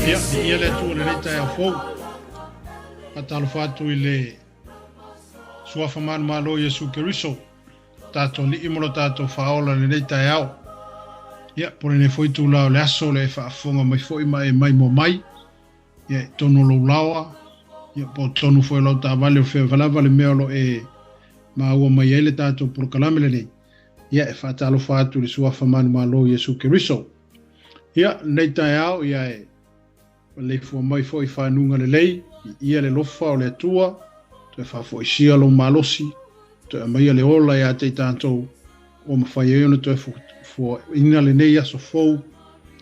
Ia, viia le Atua i lenei taeao fou. Faatalofa atu i le Suafa manumalo o Iesu Keriso, tatou Alii ma lo tatou Faaola i lenei taeao. Ia, po o lenei foi itula o le aso le e faafofoga mai foi ma e maimoa mai, ia, i totonu o lou laoa, ia, po o totonu foi o lau taavale o fea lava le mea o lo o e maua mai ai le tatou polokalame lenei. Ia, e faatalofa atu i le Suafa manumalo o Iesu Keriso. Ia, lenei taeao, ia e maleifua mai foi i fanuga lelei, viia le lofa o le Atua, toe faafoisia lou malosi, toe aumaia le ola ia te i tatou, ua mafai ai ona toe fuaina lenei aso fou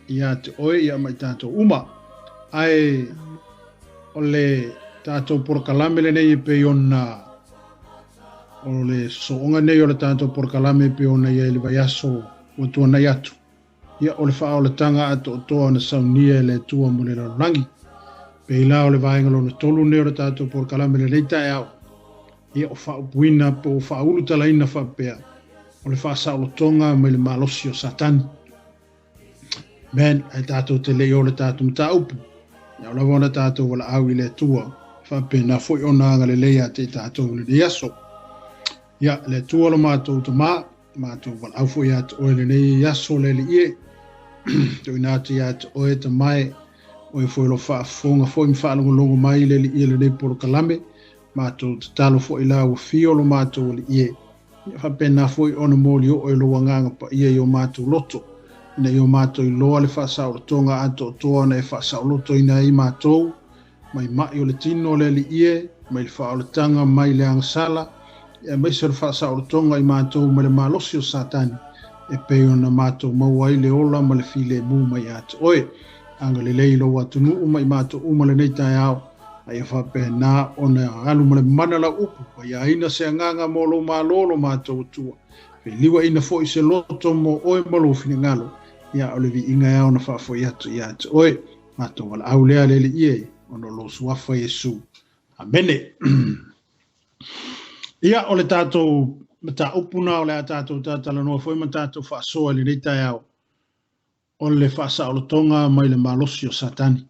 ia te oe ia ma i tatou uma. Ae o le tatou polokalame lenei e pei ona o le sosooga nei o le tatou polokalame e pei ona i ai le vaiaso ua tuanai atu. Ia, o le faaolataga atoatoa na saunia e le Atua mo le lalolagi. Pei la o le vaega lona tolu nei o le tatou polokalame lenei taeao, ia o faaupuina po o faaulutalaina faapea, o le faasaolotoga mai le malosi o Satani. Amen. Ae tatou te le i o le tatou mataupu, ia o lava ona tatou valaau i le Atua, faapena foi ona agalelei ia te i tatou i lenei aso. Ia, le Atua lo matou Tama, matou valaau foi ia te oe lenei aso le Alii e. Tuuina atu ia te oe Tama e, oe foi lo faafofoga foi ma faalogologo mai le Alii e lenei polokalame, matou tatalo foi la ua fio lo matou Alii e. Ia faapena foi ona moli oo e lou agaga paia i o matou loto, ina ia o matou iloa le faasaolotoga atoatoa na e faasaolotoina ai matou, mai mai o le tino o le Alii e, mai le faaolataga mai le agasala, aemaise o le faasaolotoga i matou mai le malosi o Satani, e pei ona matou maua ai le ola ma le filemu mai ia te oe. Agalelei i lou atunuu ma i matou uma lenei taeao, a ia faapena ona alu ma le mana lau upu, paiaina se agaga mo lou Malo lo matou Atua, feliuaina foi se loto mo oe ma lou finagalo, ia o le viiga e ao ona faafoi atu ia te oe. Matou valaau lea le Alii e, ona o lou suafa Iesu. Amene. Ia, o le tatou mataupu na o le a tatou tatalanoa foi ma tatou faasoa i lenei taeao, o le faasaolotoga mai le malosi o Satani.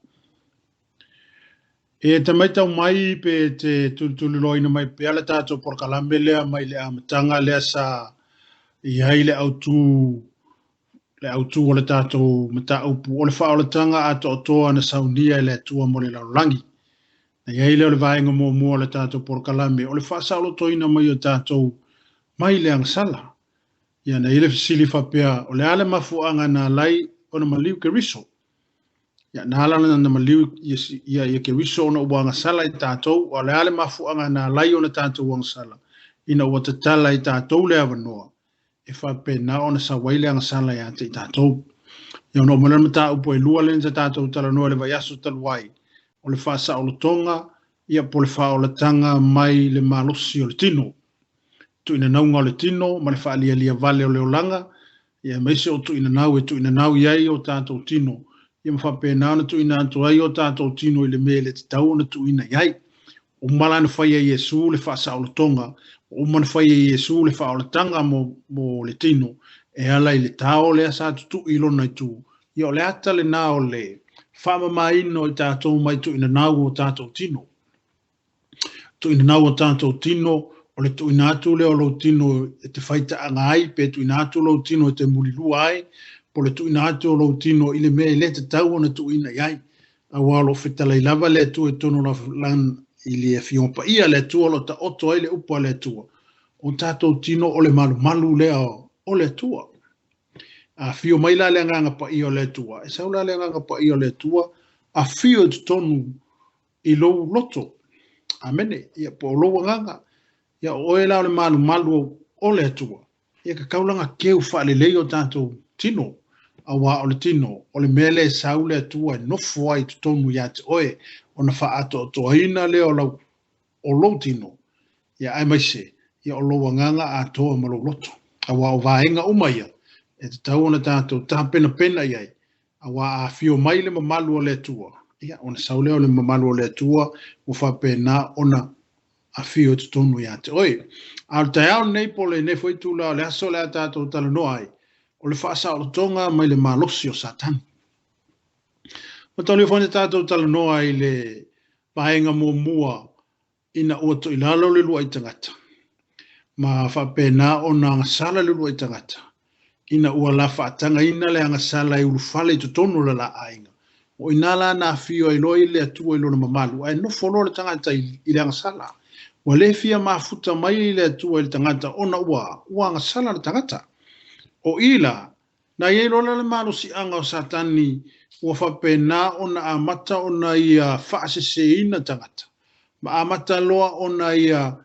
E te matau mai pe te tulituliloaina mai pea le tatou polokalame lea mai le amataga lea sa i ai le autu le autu o le tatou mataupu o le faaolataga atoatoa na saunia e le Atua mo le lalolagi. Na i ai lea o le vaega muamua o le tatou polokalame o le faasaolotoina mai o tatou mai le agasala. Ia na i ai le fesili faapea, o le a le mafuaaga na ala ai ona maliu Keriso? Ia na ala ona maliu ia ia Keriso ona ua agasala i tatou, o le a le mafuaaga na ala ai ona tatou agasala ina ua tatala i tatou le avanoa e faapena ona sau ai le agasala ia te i tatou. Ia ona oo mai lea o le mataupu e lua lea na tatou talanoa i le vaiaso talu ai, o le faasaolotoga, ia po o le faaolataga mai le malosi o le tino. Tuuinanauga o le tino ma le faalialia vale o le olaga, Ia aemaise o tuuinanau e tuuinanau i ai o tatou tino, ia ma faapena ona tuuina atu ai o tatou tino i le mea e le tatau ona tuuina i ai. Uma la na fai e Iesu le faasaolotoga, ua uma na fai e Iesu le faaolataga mo, mo le tino, e ala i le tao lea sa tutui i lona itu. Ia o le ata lena o le faamamaina o i tatou mai tuuinanau o tatou tino. Tuuinanau o tatou tino, o le tuuina atu lea o lou tino e te faitaaga ai, pe tuuina atu lou tino e te mulilua ai, po o le tuuina atu o lou tino i le mea e le tatau ona tuuina i ai. Aua o lo o fetalai lava le Atua i totonu o i le Afioga Paia a le Atua o lo o taoto ai le upu a le Atua. O tatou tino o le malumalu lea o le Atua. Afio mai la le Agaga Paia o le Atua, e sau la le Agaga Paia o le Atua, afio i totonu i lou loto. Amene. Ia, po o lou agaga. Ia, o oe la o le malumalu o le Atua. Ia, tatau la ona keu faalelei o tatou tino. Aua o le tino, o le mea lea e sau le Atua e nofo ai i totonu ia te oe, ona faaatoatoaina lea o lau, o lou tino. Ia, aemaise, ia o lou agaga atoa ma lou loto. Aua o vaega uma ia, e tatau ona tatou tapenapena i ai, Aua a afio mai le mamalu o le Atua, ia, ona sau lea o le mamalu o le Atua ua faapena ona afio i totonu ia te oe. A o le taeao lenei po o lenei foi itula o le aso o le a tatou talanoa ai, o le faasaolotoga mai le malosi o Satani. Mataulia foi na tatou talanoa i le vaega muamua ina ua toilalo le luai tagata, ma faapena ona agasala le luai tagata, ina ua la faatagaina le agasala e ulufale i totonu o le la aiga. O i ina la na afio ai loa le Atua i lona mamalu, ae nofo loa le tagata i le agasala. Ua le fia mafuta mai le Atua i le tagata ona ua ua agasala le tagata. O i la, Na i ai loa la le malosiaga o Satani ua faapena ona amata ona ia faaseseina tagata, ma amata loa ona ia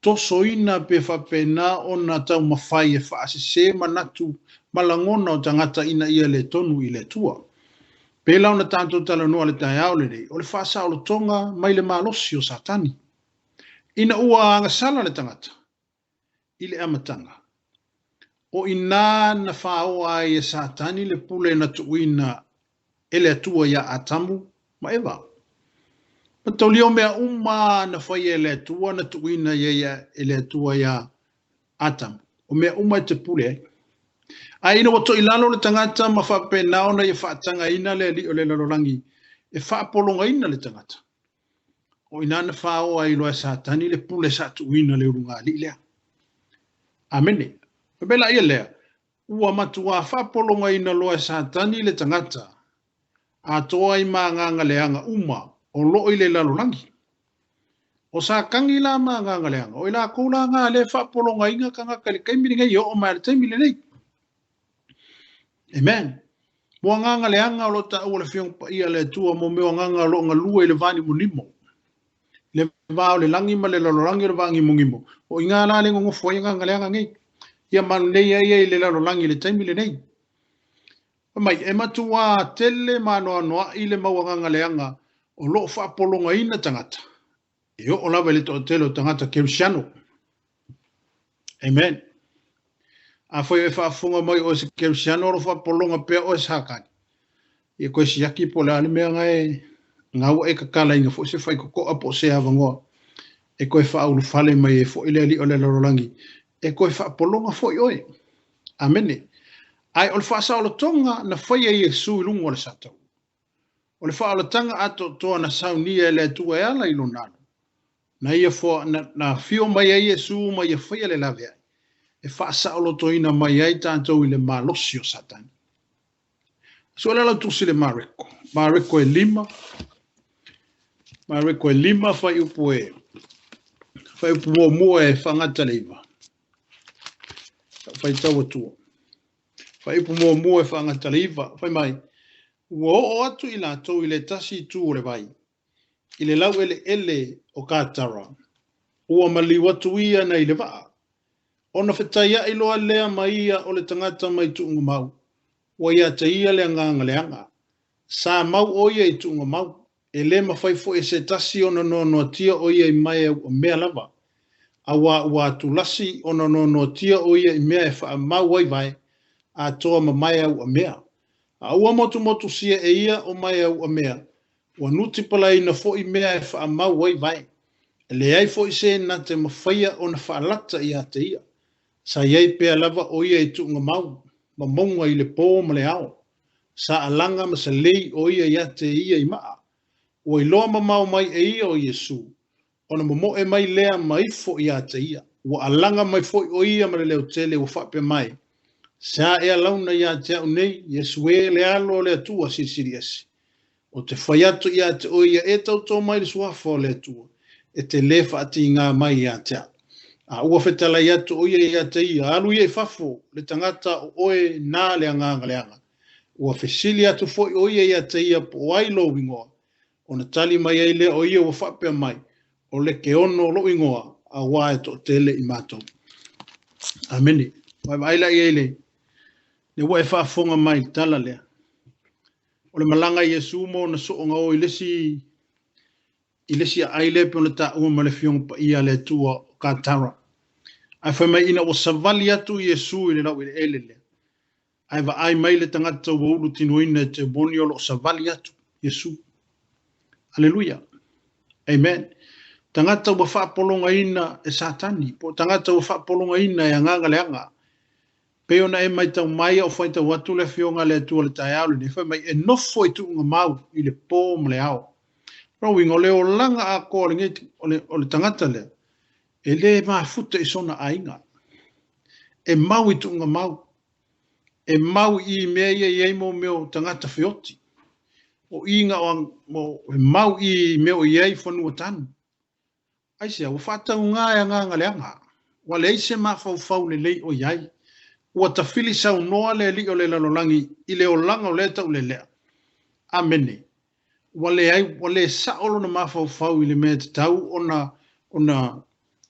tosoina pe faapena ona taumafai e faasese manatu ma lagona o tagata ina ia le tonu i le Atua. Pei la ona tatou talanoa i le taeao lenei, o le faasaolotoga mai le malosi o Satani. Ina ua agasala le tagata, i le amataga. O i inā na fāoa ai e Satani le pule na tuuina e le Atua iā Atamu ma Eva. Mataulia o mea uma na faia e le Atua na tuuina i ai e le Atua iā Atamu, o mea uma e te pule ai. Ae ina ua toilalo le tagata ma faapena ona ia faatagaina le alii o le lalolagi e faapologaina le tagata, O i ina na fāoa ai loa e Satani le pule sa tuuina le ulugalii lea. Amene. Fai mai laia lea, ua matuā faapologaina loa e Satani le tagata, atoa ai ma agaga leaga uma o loo i le lalolagi. O Satani la ma agaga leaga, o i lakou la na lea e faapologaina tagata i le taimi lenei e oo mai lava i le taimi lenei. Amen. Mo agaga leaga o lo o taua le Afioga Paia a le Atua mo mea o agaga o lo o galue i le vanimonimo. I le va o le lagi ma le lalolagi o le vanimonimo. O i ina la le nonofo ai agaga leaga nei. Ia ma lenei ai ai le lalolagi i le taimi lenei. Fai mai, e matuā tele ma anoanoai le mau agaga leaga o lo o faapologaina tagata. E oo lava i le toatele o tagata Kerisiano. Amen. Afai o e faafofoga mai o oe se Kerisiano o lo o faapologa pea oe Satani. Ia koe siaki po o le a le mea na e na ua e tatalaina foi se faitotoa po o se avanoa e toe faaulufale mai ai foi le alii o le lalolagi e toe faapologa foi oe. Amene. Ae o le faasaolotoga na faia e Iesu i luga o le sataua. O le faaolataga atoatoa na saunia e le Atua e ala i lona alo, na ia foa, na, na afio mai ai Iesu ma ia faia le laveai, e faasaolotoina mai ai tatou i le malosi o Satani. Sue la lau tusi le Mareko. Mareko e lima. Mareko e lima fuaiupu e fuaiupu muamua e faagata le iva. Faitau atua. Fuaiupu muamua e faagata le iva. Fai mai, ua oo atu i latou i le tasi itu o le vai, i le laueleele o Katara, ua maliu atu ia nei le vaa. Ona fetaiai loa lea ma ia o le tagata mai tuugamau, ua ia te ia le agaga leaga. Sa mau ʻo ia i tuugamau, e le mafai foi e se tasi ona noanoatia ʻo ia i mae ua mea lava, auā ua atulasi ona noanoatia ʻo ia i mea e faamau ai vae, atoa ma maea uamea. A ua motumotusia e ia o maea uamea, ua nutipalaina foi mea e faamau ai vae. E leai foi se na te mafaia ona faalata ia te ia. Sa i ai pea lava o ia i tuugamau, ma mauga i le pō ma le ao. Sa alaga ma salei o ia ia te ia i maa. Ua iloa mamao mai e ia o Iesu, ona momoe mai lea ma ifo ia te ia. Ua alaga mai foi o ia ma le leo tele ua faapea mai, Se a ea launa ia te au nei, Iesu e, le Alo o le Atua Silisili Ese. Ou te fai atu ia te oe ia e tautō mai le suafa o le Atua, e te lē faatīgā mai ia te au. A ua fetalai atu o ia ia te ia, Alu ia i fafo, le tagata o oe na le agaga leaga. Ua fesili atu foi o ia ia te ia po o ai lou igoa, ona tali mai ai lea o ia ua faapea mai, O Lekeono lou igoa, auā e toatele i matou. Amene. Vaavaai la i ai le, le ua e faafofoga mai i le tala lea. O le malaga a Iesu ma ona sooga o i le isi i le isi aai lea pei ona taua ma le Afioga Paia a le Atua o Katara. Ae fai mai ina ua savali atu Iesu i le laueleele lea, ae vaai mai le tagata ua ulu tinoina e temoni o lo o savali atu, Iesu. Aleluia. Amen. Tagata ua faapologaina e Satani, po o tagata ua faapologaina e agaga leaga. Pei ona e maitau mai a o faitau atu le Afioga a le Atua i le taeao lenei, fai mai, e nofo i tuugamau i le pō ma le ao. O lona uiga, o le olaga atoa o le, o le tagata lea, e le mafuta i sona aiga. E mau i tuugamau. E mau i mea ia i ai mo mea o tagata feoti. O i nga o, o, e mau i mea o i ai fanua tanu. Aisea, ua faatauga e agaga leaga, ua leai se mafaufau lelei o i ai. Ua tafili saunoa le alii o le lalolagi i le olaga o lea taulelea. Amene. Ua leai, ua le sao lona mafaufau i le mea e tatau ona, ona,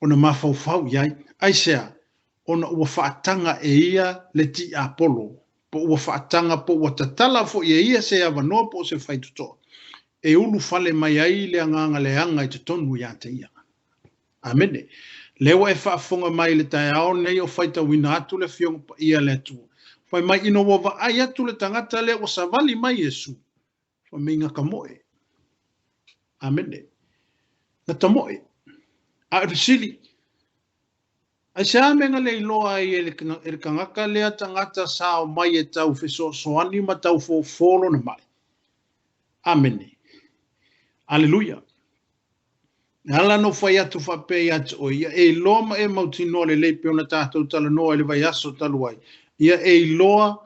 ona mafaufau i ai. Aisea, ona ua faataga e ia le tiapolo, po ua faataga, po ua tatala foi e ia se avanoa po o se faitotoa e ulufale mai ai le agaga leaga i totonu ia te ia. Amene. Lea ua e faafofoga mai i le taeao lenei o faitauina atu le Afioga Paia a le Atua. Fai mai ina ua vaai atu le tagata lea ua savali mai Iesu, fai mai gata moe. Amene. Gata moe. A o le fesili, Aisea mea na le iloa ai e le tagata lea tagata sa omai e tau fesoasoani ma tau fofo lona mai? Amene. Aleluia. E ala ona ou fai atu faapea ia te oe, ia e iloa ma e mautinoa lelei pei ona tatou talanoa i le vaiaso talu ai, ia e iloa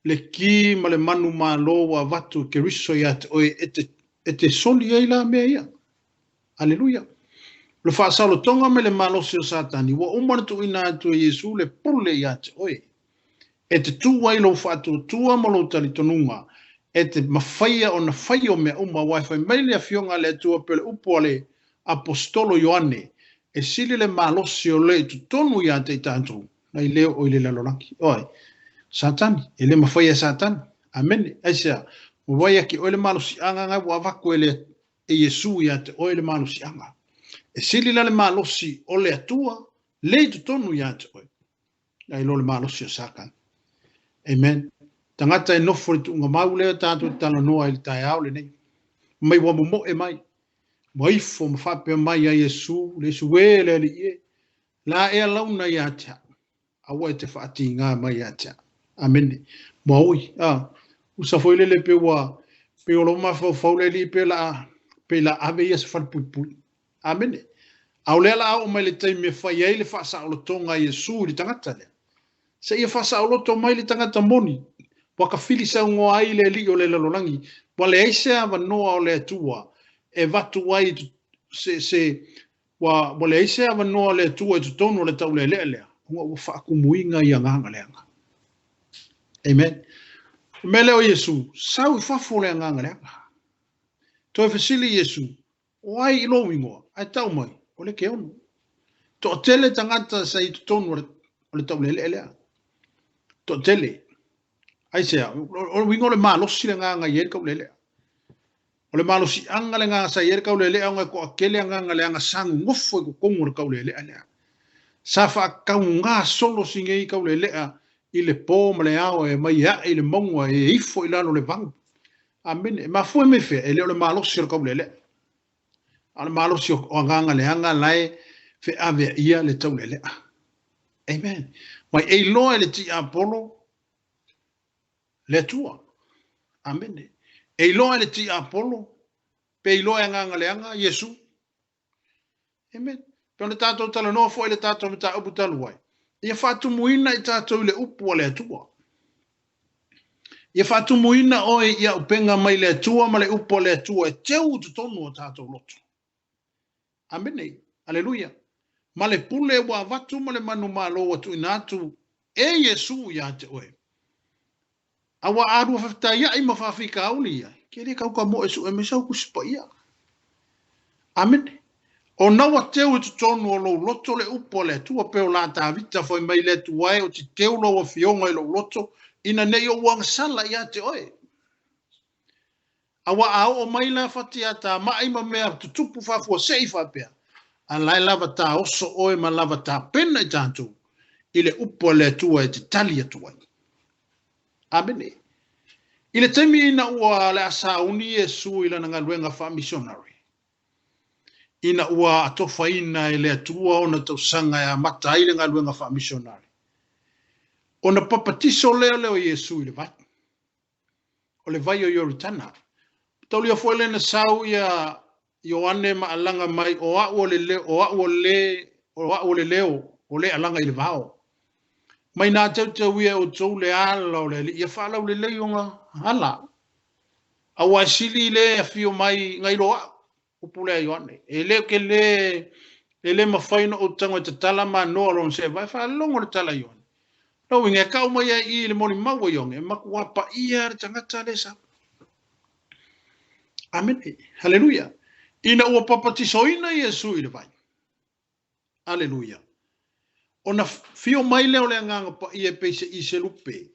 le ki ma le manumalo ua avatu e Keriso ia te oe e te, e te soli ai la mea ia. Aleluia. O le faasaolotoga me le malosi o Satani, ua uma ona tuuina atu e Iesu le pule ia te oe. E te tū ai lou faatuatua ma lou talitonuga, e te mafaia ona fai o mea uma, aua e fai mai le Afioga a le Atua pei o le upu a le Aposetolo Ioane, e sili le malosi o le i totonu ia te i tatou, nai leo o i le lalolagi. O ai? Satani. E le mafai e Satani. Amene. Aisea? Ua vaai ake oe le malosiaga ngai ua avatu e le e Iesu ia te oe le malosiaga. E sili la le malosi o le Atua le i totonu ia te oe, nai lo le malosi o Satani. Amen. Tagata e nofo i le tuugamau lea tatou te talanoa i le taeao lenei. Mai ua momoe mai, ua ifo ma faapea mai ia Iesu, le Iesu e le Alii e, La ea launa ia te au, aua e te faatīgā mai ia te au. Amene. Ua oi, a, usa foi lele pe ua, pe o lou mafaufau le alii pe la, pe la ave ia se falepuipui. Amene. A o lea la a oo mai le taimi e fai ai le faasaolotoga a Iesu i le tagata lea. Seia faasaoloto mai le tagata moni, ua kafili saunoa ai le alii o le lalolagi, ua leai se avanoa o le Atua e avatu ai se, se, Ua, ua leai se avanoa o le Atua i totonu o le taulealea lea, ona ua faatumuina i agaga leaga. Amen. O le mea lea o Iesu, sau i fafo le agaga leaga. Toe fesili Iesu, o ai i lou igoa? Ae tau mai, o le Keono. Toatele tagata sa i totonu o le, o le taulealea lea. Toatele. Aisea, o le uiga o le malosi le agaga i ai le taulealea. O le malosiaga lena sa i ai le taulelea ona e toatele agaga leaga sa nonofo i totonu o le taulelea lea. Sa faatauga solo si nei taulelea i le po ma le ao e aumai e ae i le mauga e ifo i lalo o le vao. Amene. E mafua mai fea, e le o le malosi o le taulelea, a o le malosi o agaga leaga la e feaveaia le taulelea. Amen. Mai e iloa e le tiapolo le Atua. Amene. E iloa e le tiapolo pe iloa e agaga leaga Iesu. Amen. Pe ona tatou talanoa foi i le tatou mataupu talu ai, ia faatumuina i tatou i le upu a le Atua. Ia faatumuina oe i auupega mai le Atua ma le upu a le Atua e teu i totonu o tatou loto. Amene. Aleluia. Ma le pule ua avatu ma le manumalo ua tuuina atu e Iesu ia te oe. Aua a lua fetaiaʻi ma faafitauli ia, ke le kauka moe suʻe mai sau Tusi Paia. Amene. O na ua teu i totonu o lou loto le upu a le Atua, pe o la Tavita fai mai le Atua e, o te teu lau afioga i lou loto, ina ne i ou agasala ia te oe. Aua a oo mai la fati a tamaʻi ma mea tutupu faafuaseʻi faapea, a la e lava taoso oe ma lava tapena i tatou i le upu a le Atua e te tali atu ai. Amene. I le taimi ina ua le a sauni Iesu i lana galuega faamisionare, ina ua atofaina e le Atua ona tausaga e amata ai le galuega faamisionare, ona papatiso lea lea o Iesu i le vai, o le vai o Ioritana. Taulia foi lena sau ia Ioane ma alaga mai, o a'u o le leo, o a'u o le, o a'u o le leo, o le alaga i le vao. Mai nā teuteu ia e outou le ala o le Alii, ia faalaulelei ona ala. Aua e sili le afio mai nai lo a'u, upu lea a Ioane. E le ke le, e le mafai ona ou tago e tatala manoa lona seʻeva, e faalogo le tala a Ioane. Lona uiga e kau mai ai i i le molimau a Ioane, e matua paia le tagata le sau. Amene. Haleluia. Ina ua papatisoina Iesu i le vai. Aleluia. Ona fio mai lea o le Agaga Paia e pei se ise lupe,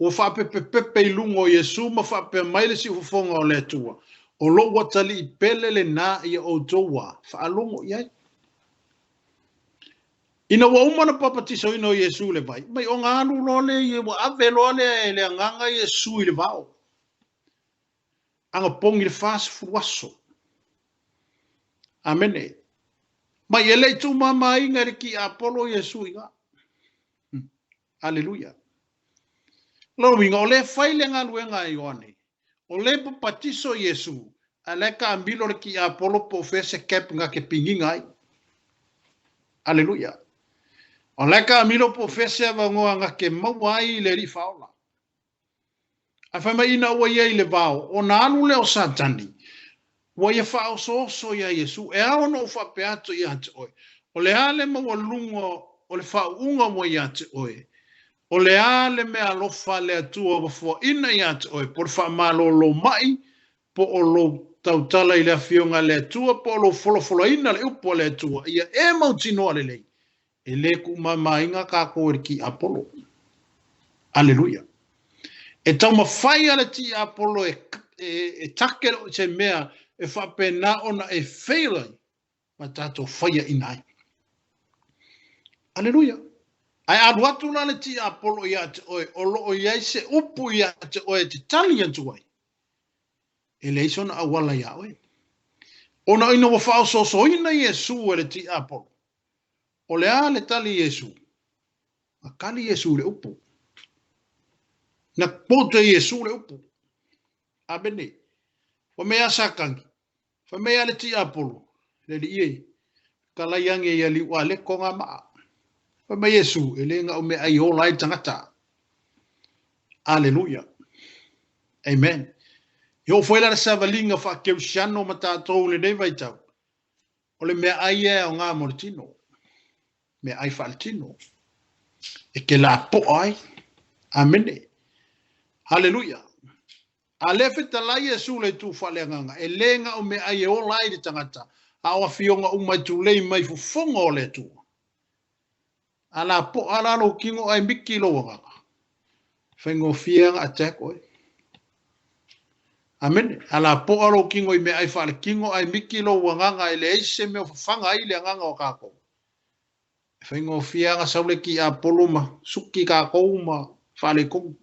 ua faapepepepe i luga o Iesu ma faapea mai le siufofoga o le Atua, O lou atalii pele lenā ia outou ua faalogo i ai. Ina ua uma ona papatisoina o Iesu i le vai, mai ona alu loa lea, ua ave loa lea e le Agaga Iesu i le vao. Agapogi le 40 aso. Amene. Mai e le i tuumamaina e le tiapolo Iesu i ina. Aleluia. Lona uiga, o lea fai le galuega a Ioane, o lea papatiso Iesu, a o la e taamilo le tiapolo po o fea se cap na te pigiga ai. Aleluia. O la e taamilo po o fea se avanoa na te maua ai le Alii Faaola. Ae fai mai ina ua ia i le vao, ona alu lea o Satani, ua ia faaosooso iā Iesu, e ao ona ou faapea atu ia te oe, o le a le maualuga o le faauuga ua ia te oe? O le a le meaalofa a le Atua ua foaina ia te oe, po o le faamalolo mai, po o lou tautala i le Afioga a le Atua, po o lou folafolaina le upu a le Atua, ia e mautinoa lelei, E le tuumamaina tatou e le tiapolo. Aleluia. E taumafai a le tiapolo e, e, e take i se mea e faapena ona e fail ai ma tatou faiaina ai. Aleluia. Ae alu atu la le tiapolo ia te oe, o loo i ai se upu ia te oe e te tali atu ai. E leai sona auala iā oe. Ona ina ua faaosoosoina Iesu e le tiapolo, O le a le tali Iesu? Na tali Iesu i le upu. Na quote Iesu le upu. Amene. Fai mai a Satani, fai mai a le tiapolo, le alii e, talai ane ia liu a le ko ngā maa. Fai mai Iesu, e le na o mea ai ola ai le tagata. Aleluia. Amen. E oo foi la le savaliga faa-kerisiano ma tatou i lenei vaitau, O le meaai ia e aoga mo le tino, meaai faaletino, e te lapoa ai. Amene. Haleluia. A lea fetalai Iesu le itu faaleagaga, e le na o meaai e ola ai le tagata, a o afioga uma e tulei mai fofoga o le Atua. A lapoa la lou tino ae miki lou agaga, e faigofie ona attack oe. Amene. A lapoa lou tino i meaai faaletino ae miki lou agaga e leai se mea o fafaga ai le agaga o tatou, e faigofie ona sau le tiapolo ma suki tatou ma. Faaletonu.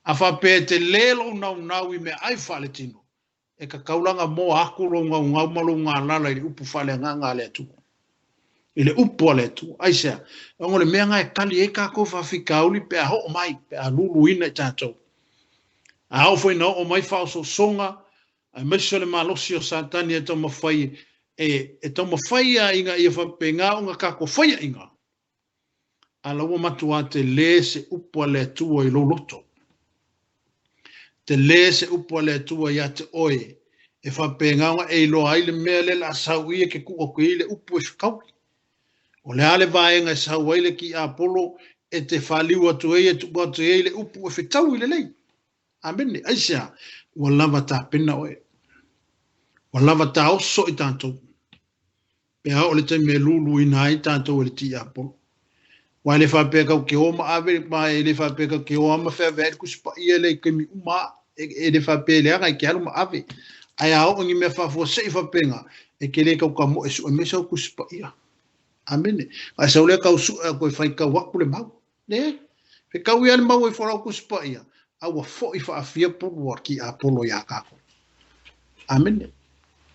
A faapea e telē lou naunau i meaai faaletino, e tatau la ona moa atu lou naunau ma lou galala i le upu faaleagaga a le Atua. I le upu a le Atua. Aisea? Ona o le mea lena e tali ai tatou faafitauli pe a oo mai, pe a luluina i tatou. A oo foi ina oo mai faaosoosoga, aemaise o le malosi o Satani e taumafai e, e taumafai lava ina ia faapena ona tatou faiaina, a la ua matuā telē se upu a le Atua i lou loto. Telē se upu a le Atua iā te oe, e faapena ona e iloa ai le mea lea o le a sau i e te tuu atu i ai le upu e fetaui. O le a le vaega e sau ai le tiapolo e te faliu atu ai e tuu atu i ai le upu e fetaui lelei. Amene. Aisea? Ua lava tapena oe. Ua lava taoso i tatou. Pe a oo le taimi e luluina ai tatou e le tiapolo. Aua e le faapea tatou te o ma ave, ma e le faapea tatou te o lava ma feaveai le Tusi Paia lea i taimi uma lava. E le faapea e leaga e te alu ma ave. Ae a oo i ni mea faafuasei faapena, e te le tau tamoe e sue mai sau Tusi Paia. Amene. A e sau lea tau sue atu e faitau atu le mau. Leai. Fetaui lava le mau ai folau Tusi Paia, a ua foi faafia pulu a le tiapolo iā tatou. Amene.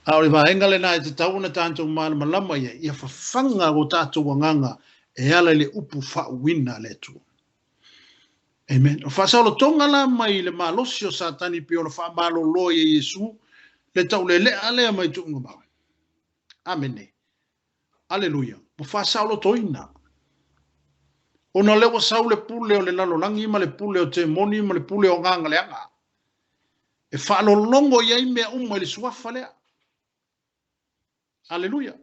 A o le vaega lena e tatau ona tatou malamalama i ai, ia fafaga lo tatou agaga e ala i le upu faauuina a le Atua. Amen. O faasaolotoga la mai le malosi o Satani pei ona faamalolo ai e Iesu le taulelea lea mai tuuga mau. Amene. Aleluia! Ua faasaolotoina. Ona o lea ua sau le pule o le lalolagi ma le pule o temoni ma le pule o agaga leaga, e faalologo i ai mea uma i le suafa lea. Aleluia!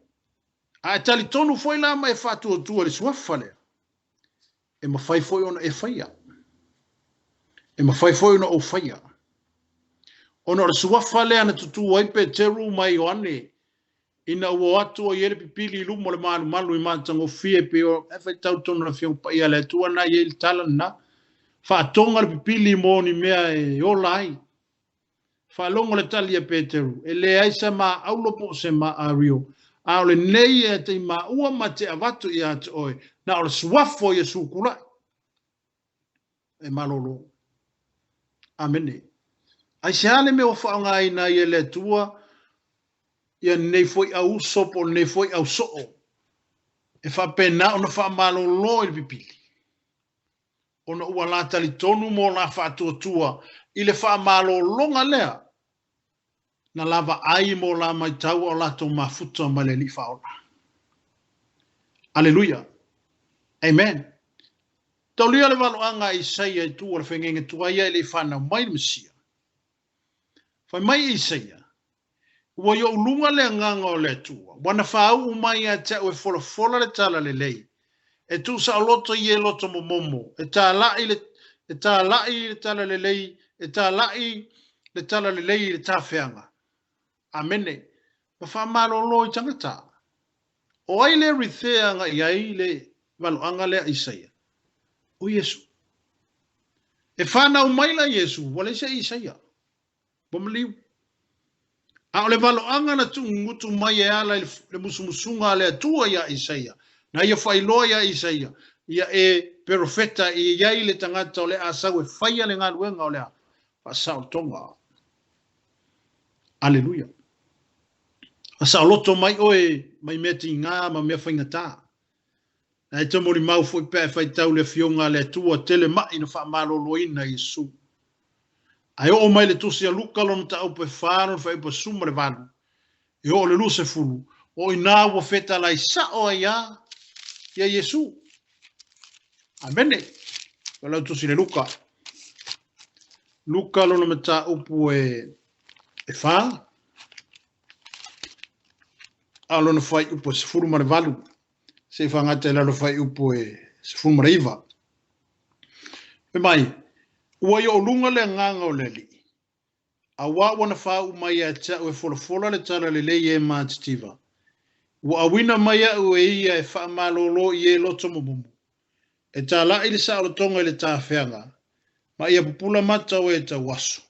A e talitonu foi la ma e faatuatua i le suafa lea, e mafai foi ona e faia. E mafai foi ona ou faia. Ona o le suafa lea na tutū ai Peteru ma Ioane Ina ua o atu o i ai le pipili i luma o le malumalu i matagofie pei o e faitau tonu le Afioga Paia a le Atua na i ai le tala lena, faatoga le pipili mo ni mea e ola ai. Faalogo le tali a Peteru, e leai sa maaulo po o se maario, a o lenei e te i maua ma te avatu ia te oe, na o le suafa o Iesu Kula'i. E malolo. Amene. Aisea le mea ua faaaogaina ai e le Atua ia lenei foi au uso po o lenei foi au soo e faapena ona faamalolo i le pipili, ona ua la talitonu mo la faatuatua i le faamalologa lea na la vaai mo la matau a o latou mafuta ma le Alii Faaola. Aleluia! Amen! Taulia le valoaga a Isaia i tua o le fegege tuai ia e le i fanau mai le Mesia. Fai mai Isaia, Ua i ou luga le agaga o le Atua, ua na fāuʻu mai ia te au e folafola le talalelei, e tuusaoloto i e loto momomo, e tālaʻi le, e tālaʻi le talalelei, e tālaʻi le talalelei i le tafeaga. Amene. Ma faamalolo i tagata. O ai le rithea agai ai le valoaga lea a Isaia? O Iesu. E fanau mai la Iesu, ua leai se Isaia. Ua maliu. A o le valoaga na tuugutu mai e ala i le musumusuga a le Atua iā Isaia, na ia faailoa iā Isaia, ia e perofeta e i ai le tagata o le a sau e faia le galuega o le a faasaolotoga. Aleluia. Faasaoloto mai oe mai mea tigā ma mea faigata. Na e te molimau foi pe a e faitau le Afioga a le Atua tele maʻi na faamaloloina e Iesu. Ae oo mai le Tusi a Luka lona mataupu e fa lona fuaiupu e suma le valu, e oo le 20, o inā ua fetalai sao ai a ia Iesu. Amene. O lau tusi le Luka. Luka lona mataupu e, e fa, a lona fuaiupu e 18, se i faagata i lalo fuaiupu e 19. Fai mai, Ua i ou luga le agaga o le Alii, auā ua na fāuʻu mai ia te au e folafola le talalelei e matitiva. Ua auina mai aʻu e ia e faamalōlō i e loto momomo, e tālaʻi le saolotoga i le tafeaga, ma ia pupula mata o e tauaso.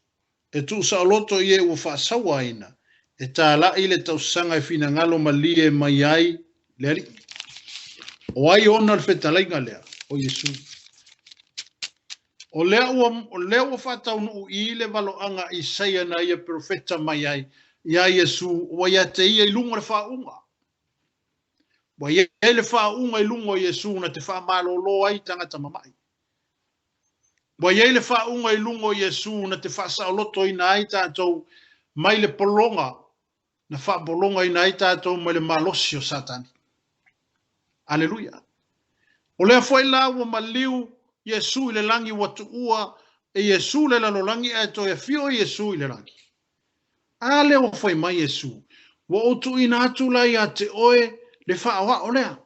E tuusaoloto i e ua faasauaina, e tālaʻi le tausaga e finagalo malie mai ai le Alii. O ai ona le fetalaiga lea? O Iesu. O lea ua, o lea ua faataunuu i le valoaga a Isaia na ia perofeta mai ai iā Iesu ua ia te ia i luga o le faauuga. Ua i ai le faauuga i luga o Iesu na te faamalōlō ai tagata mama'i. Ua i ai le faauuga i luga o Iesu na te faasaolotoina ai tatou mai le pologa na faapologaina ai tatou mai le malosi o Satani. Aleluia! O lea foi la ua maliu Iesu i le lagi ua tuua e Iesu le lalolagi ae toe afio Iesu i le lagi. A lea ua fai mai Iesu, Ua ou tuuina atu la ia te oe le faaoao lea.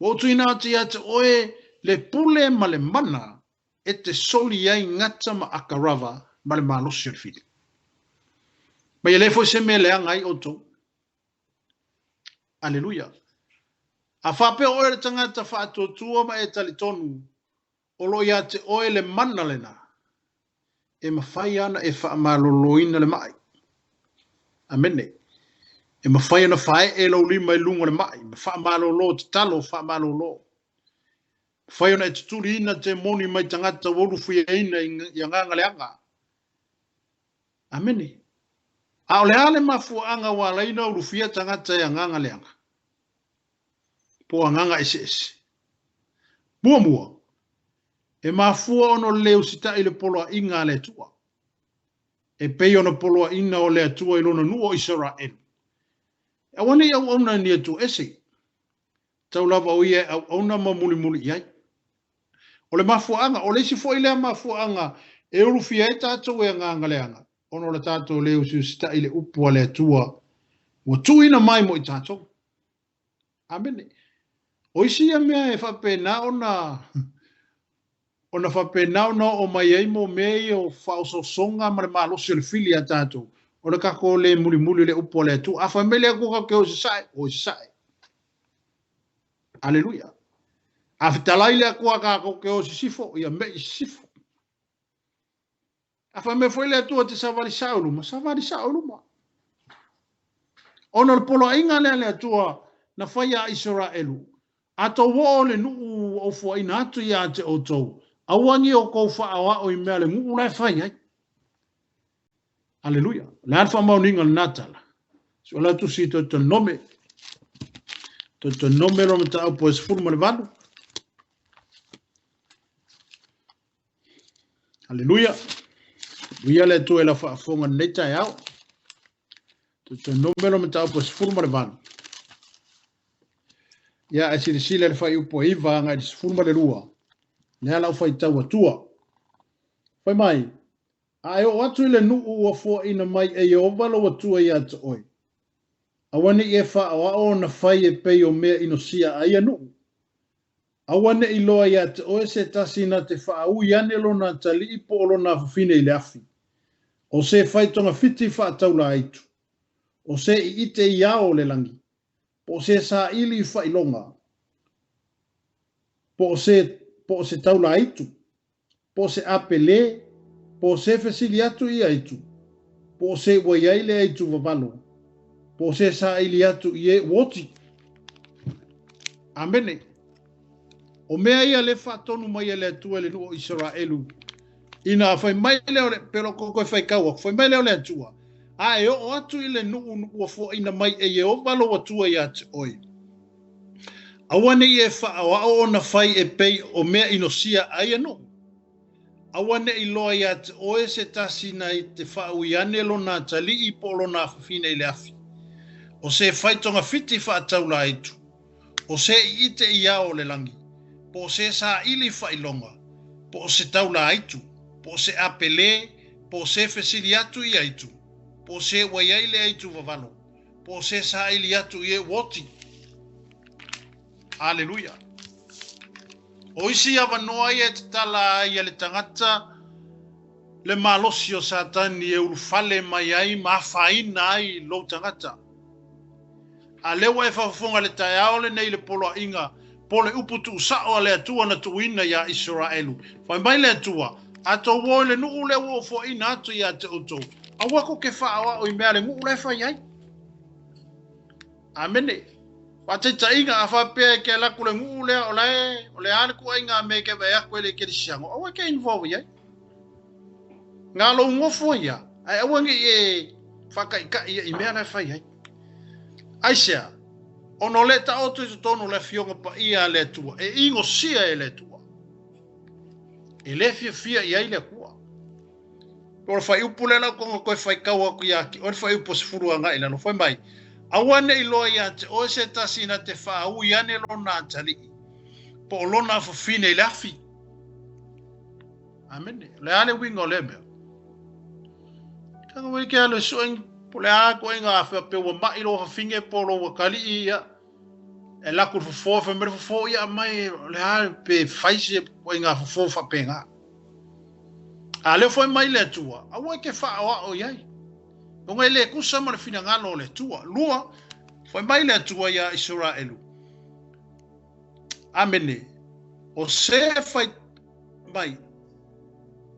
Ua ou tuuina atu ia te oe le pule ma le mana e te soli ai gata ma akarava ma le malosi o le fili. Ma ia le foi se mea leaga ai outou. Aleluia. A faapea oe o le tagata faatuatua ma e talitonu o lo o ia te oe le mana lena, e mafai ana e faamaloloina le mai. Amene. E mafai ona faee lou lima i luga o le mai ma faamalolo, tatalo faamalolo. Mafai ona e tutuliina temoni mai tagata ua ulufuiaina i agaga leaga. Amene. A o le a le mafuaaga ua ala ai ona ulufia tagata i agaga leaga? Po o agaga eseese? Muamua, e mafua ona o le le usitai i le poloaiga a le Atua, e pei ona poloaiina o le Atua i lona nuu o Isaraelu. E aua ne i auauna ni Atua ese, Tau lava o ia e auauna ma mulimuli i ai. O le mafuaaga, o le isi foi lea mafuaaga e ulufia ai tatou e agaga leaga, ona o le tatou le usiusitai i le upu a le Atua ua tuuina mai mo i tatou. Amene. O isi ia mea e faapena ona ona faapena ona oo mai ai mo mea ia o faaosoosoga ma le malosi o le fili iā tatou, o le tatou le mulimuli i le upu a le Atua. A fai mai le Atua tatou te o i sasae, o i sasae. Aleluia. A fetalai le Atua tatou te o i sisifo, ia mei i sisifo. A fai mai foi le Atua te savali sao i luma, savali sao i luma. Ona o le poloaiga lea a le Atua na fai iā Isaraelu, A tou oo le nuu ua ou fuaina atu ia te outou, aua ni outou faaoao i mea a le nuu la e fai ai. Aleluia. O le a le faamaoniga o lena tala? Si o la tusi i Toetonome. Toetonome lona mataupu e 18. Aleluia. Uia le Atua i lau faafofoga i lenei taeao. Toetonome lona mataupu e 18. Ia, ae silasila i le fuaiupu e 9 agai i le 12. Lea lau faitau atua. Fai mai, A e oo atu i le nuu ua fuaina mai e Ieova lou Atua ia te oe, aua ne i e faaoao ona fai e pei o mea inosia a ia nuu. Aua ne i loa ia te oe se tasi na te faaui ane lona atalii po o lona afafine i le afi, o se fai togafiti faataulaaitu, o se i ite i ao o le lagi, po o se saili i failoga, po o se, po o se taulaaitu, po o se apele, po o se fesili atu i aitu, po o se ua i ai le aitu vavalo, po o se saili atu i e ua oti. Amene. O mea ia le faatonu mai e le Atua i le nuu o Isaraelu, ina fai mai lea o le, pelo ko koe faitau atu, fai mai lea o le Atua, a e oo atu i le nuu ua fuaina mai e Ieova lou Atua ia te oe, Aua ne i e faaoao ona fai e pei o mea inosia a ia nuu. Aua ne i loa ia te oe se tasi na i te faaui ane lona atalii po o lona afafine i le afi, o se fai togafiti faataulaaitu, o se i ite i ao o le lagi, po o se saili failoga, po o se taulaaitu, po o se apele, po o se fesili atu i aitu, po o se ua i ai le aitu vavalo, Po o se saili atu i e ua oti. Aleluia. O isi avanoa ia e tatala ai a le tagata le malosi o Satani e ulufale mai ai ma afaina ai lou tagata. A lea ua e faafofoga i le taeao lenei i le poloaiga po o le upu tuusao a le Atua na tuuina iā Isaraelu. Fai mai le Atua, A tou o i le nuu lea ua ou foaina atu ia te outou, aua kou ke faaoao i mea a le nuu la e fai ai. Amene. Faataitaiga, a faapea e ke alu atu i le nuu lea o la e, o le a le ituaiga mea e ke vaai atu e le kerisiano, aua e ke involve i ai. Na lou nofo ai lava, ae aua ne i e faataitai i mea la e fai ai. Aisea? Ona o lea e taoto i totonu o le Afioga Paia a le Atua, e inosia e le Atua. E le fiafia i ai le Atua. O le fuaiupu lea lau toga toe faitau atu ia te oe le fuaiupu 10 agai i lalo. Fai mai, aua ne i loa ia te oe se tasi na te faaui ane lona atalii, po o lona afafine i le afi. Amene. O le a le uiga o lea mea? Kanga wei ke alu e sue po o le a ituaiga afea pe ua mai lou afafine po o lou atalii ia e alu atu i le fofo fai mai le fofo ia aumai o le a pe fai se ituaiga fofo faapena. A lea fai mai le Atua, aua e ke faaoao i ai. Ona e le tusa ma le finagalo o le Atua. Lua, fai mai le Atua ia Isaraelu. Amene. O se fai mai,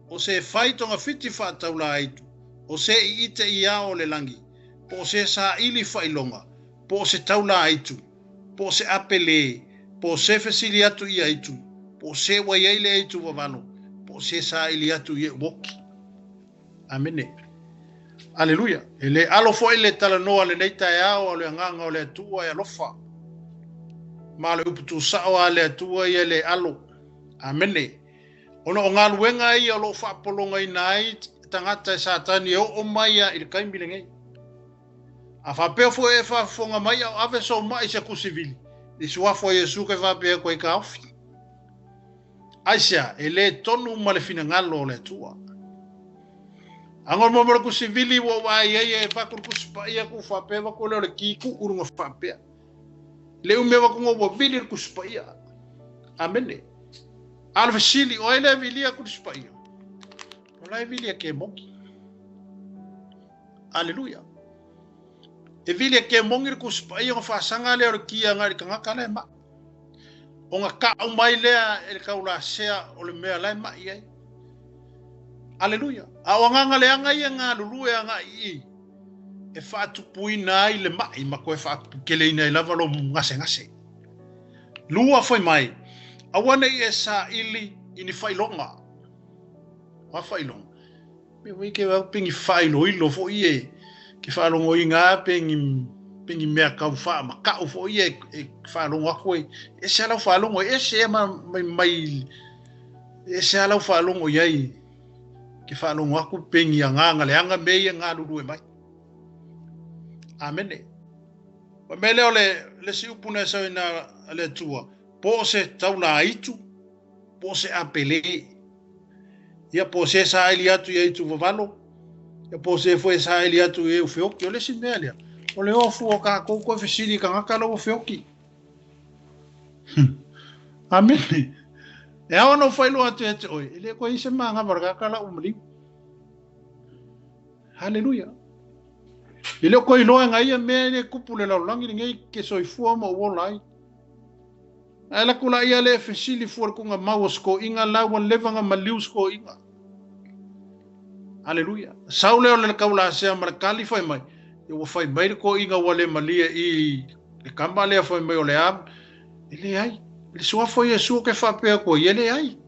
o se fai togafiti faataula aitu, o se i ite i ao o le lagi, po o se saili faailoga, po o se taula aitu, po o se apele, po o se fesili atu i aitu, po o se ua i ai le aitu vavalo, po o se saili atu i e uoki. Amene. Aleluia. E le alo foi le talanoa lenei taeao o le agaga o le Atua e alofa. Ma le upu tusao a le Atua ia le alo. Amene. Ona o galuega ia o loo faapologaina ai tagata e Satani e oo mai a i le taimi lenei. A faapea foi e faafofoga mai ao ave sou mai se tusi vili. I suafa o Iesu ke faapea atu ai taofi. Aisea, e le tonu ma le finagalo o le Atua. Ago mo mo le tusi vili ua ou vaai ai e avatu le tusi paia ku faapea avatu lea o le ki tuu luga faapea. Le umi avatu ua vili le tusi paia. Amene. A o le fesili, o ai lea e vilia tusi paia? O la e vilia ke mongi. Aleluia. E vilia ke mongi le tusi paia ona faasaga lea o le ki agai i le tagata la e mai. Ona kau mai lea e le taulasea o le mea la e mai ai. Aleluia. A o agaga leaga ia galulue agai i e faatupuina ai le mai ma toe faatupukeleina ai lava lou gasegase. Lua fai mai, aua ne i e saili i ni faailoga. O a faailoga? Me wei ke au pe ni faailoilo foi e ke faalogoina pe ni mea kau faa ma kau foi e e faalogo atu e ese lau faalogo e ese e ma mai mai ese lau faalogo i ai ke faalogo atu pe ni agaga leaga mea ia galulue mai. Amene. O mea lea o le si upu na e sau ina le Atua, po o se taula aitu, po o se apele. Ia po o se saili atu i aitu vavalo, ia po o se foi saili atu i e feoki. O le isi mea lea, o le ofu o kākou koe fesili i tagata lau feoki. Amene. E ao ona faailoa atu ia te oe, e le koe i se manava o le tagata la ua maliu. Haleluia. E le o koe iloa e ngai ia mea e le tupu le lalolagi lenei ke soifua ma ou ola ai. Ae alu atu laia le fesili fua le tuugamau o se toeaina la ua leva ona maliu se toeaina. Aleluia. Sau lea o le taulasea ma le kali fai mai, ia ua fai mai le toeaina ua le malie i le kama lea fai mai o le a, e leai. Le suafa o Iesu ke faapea atu ai, e leai.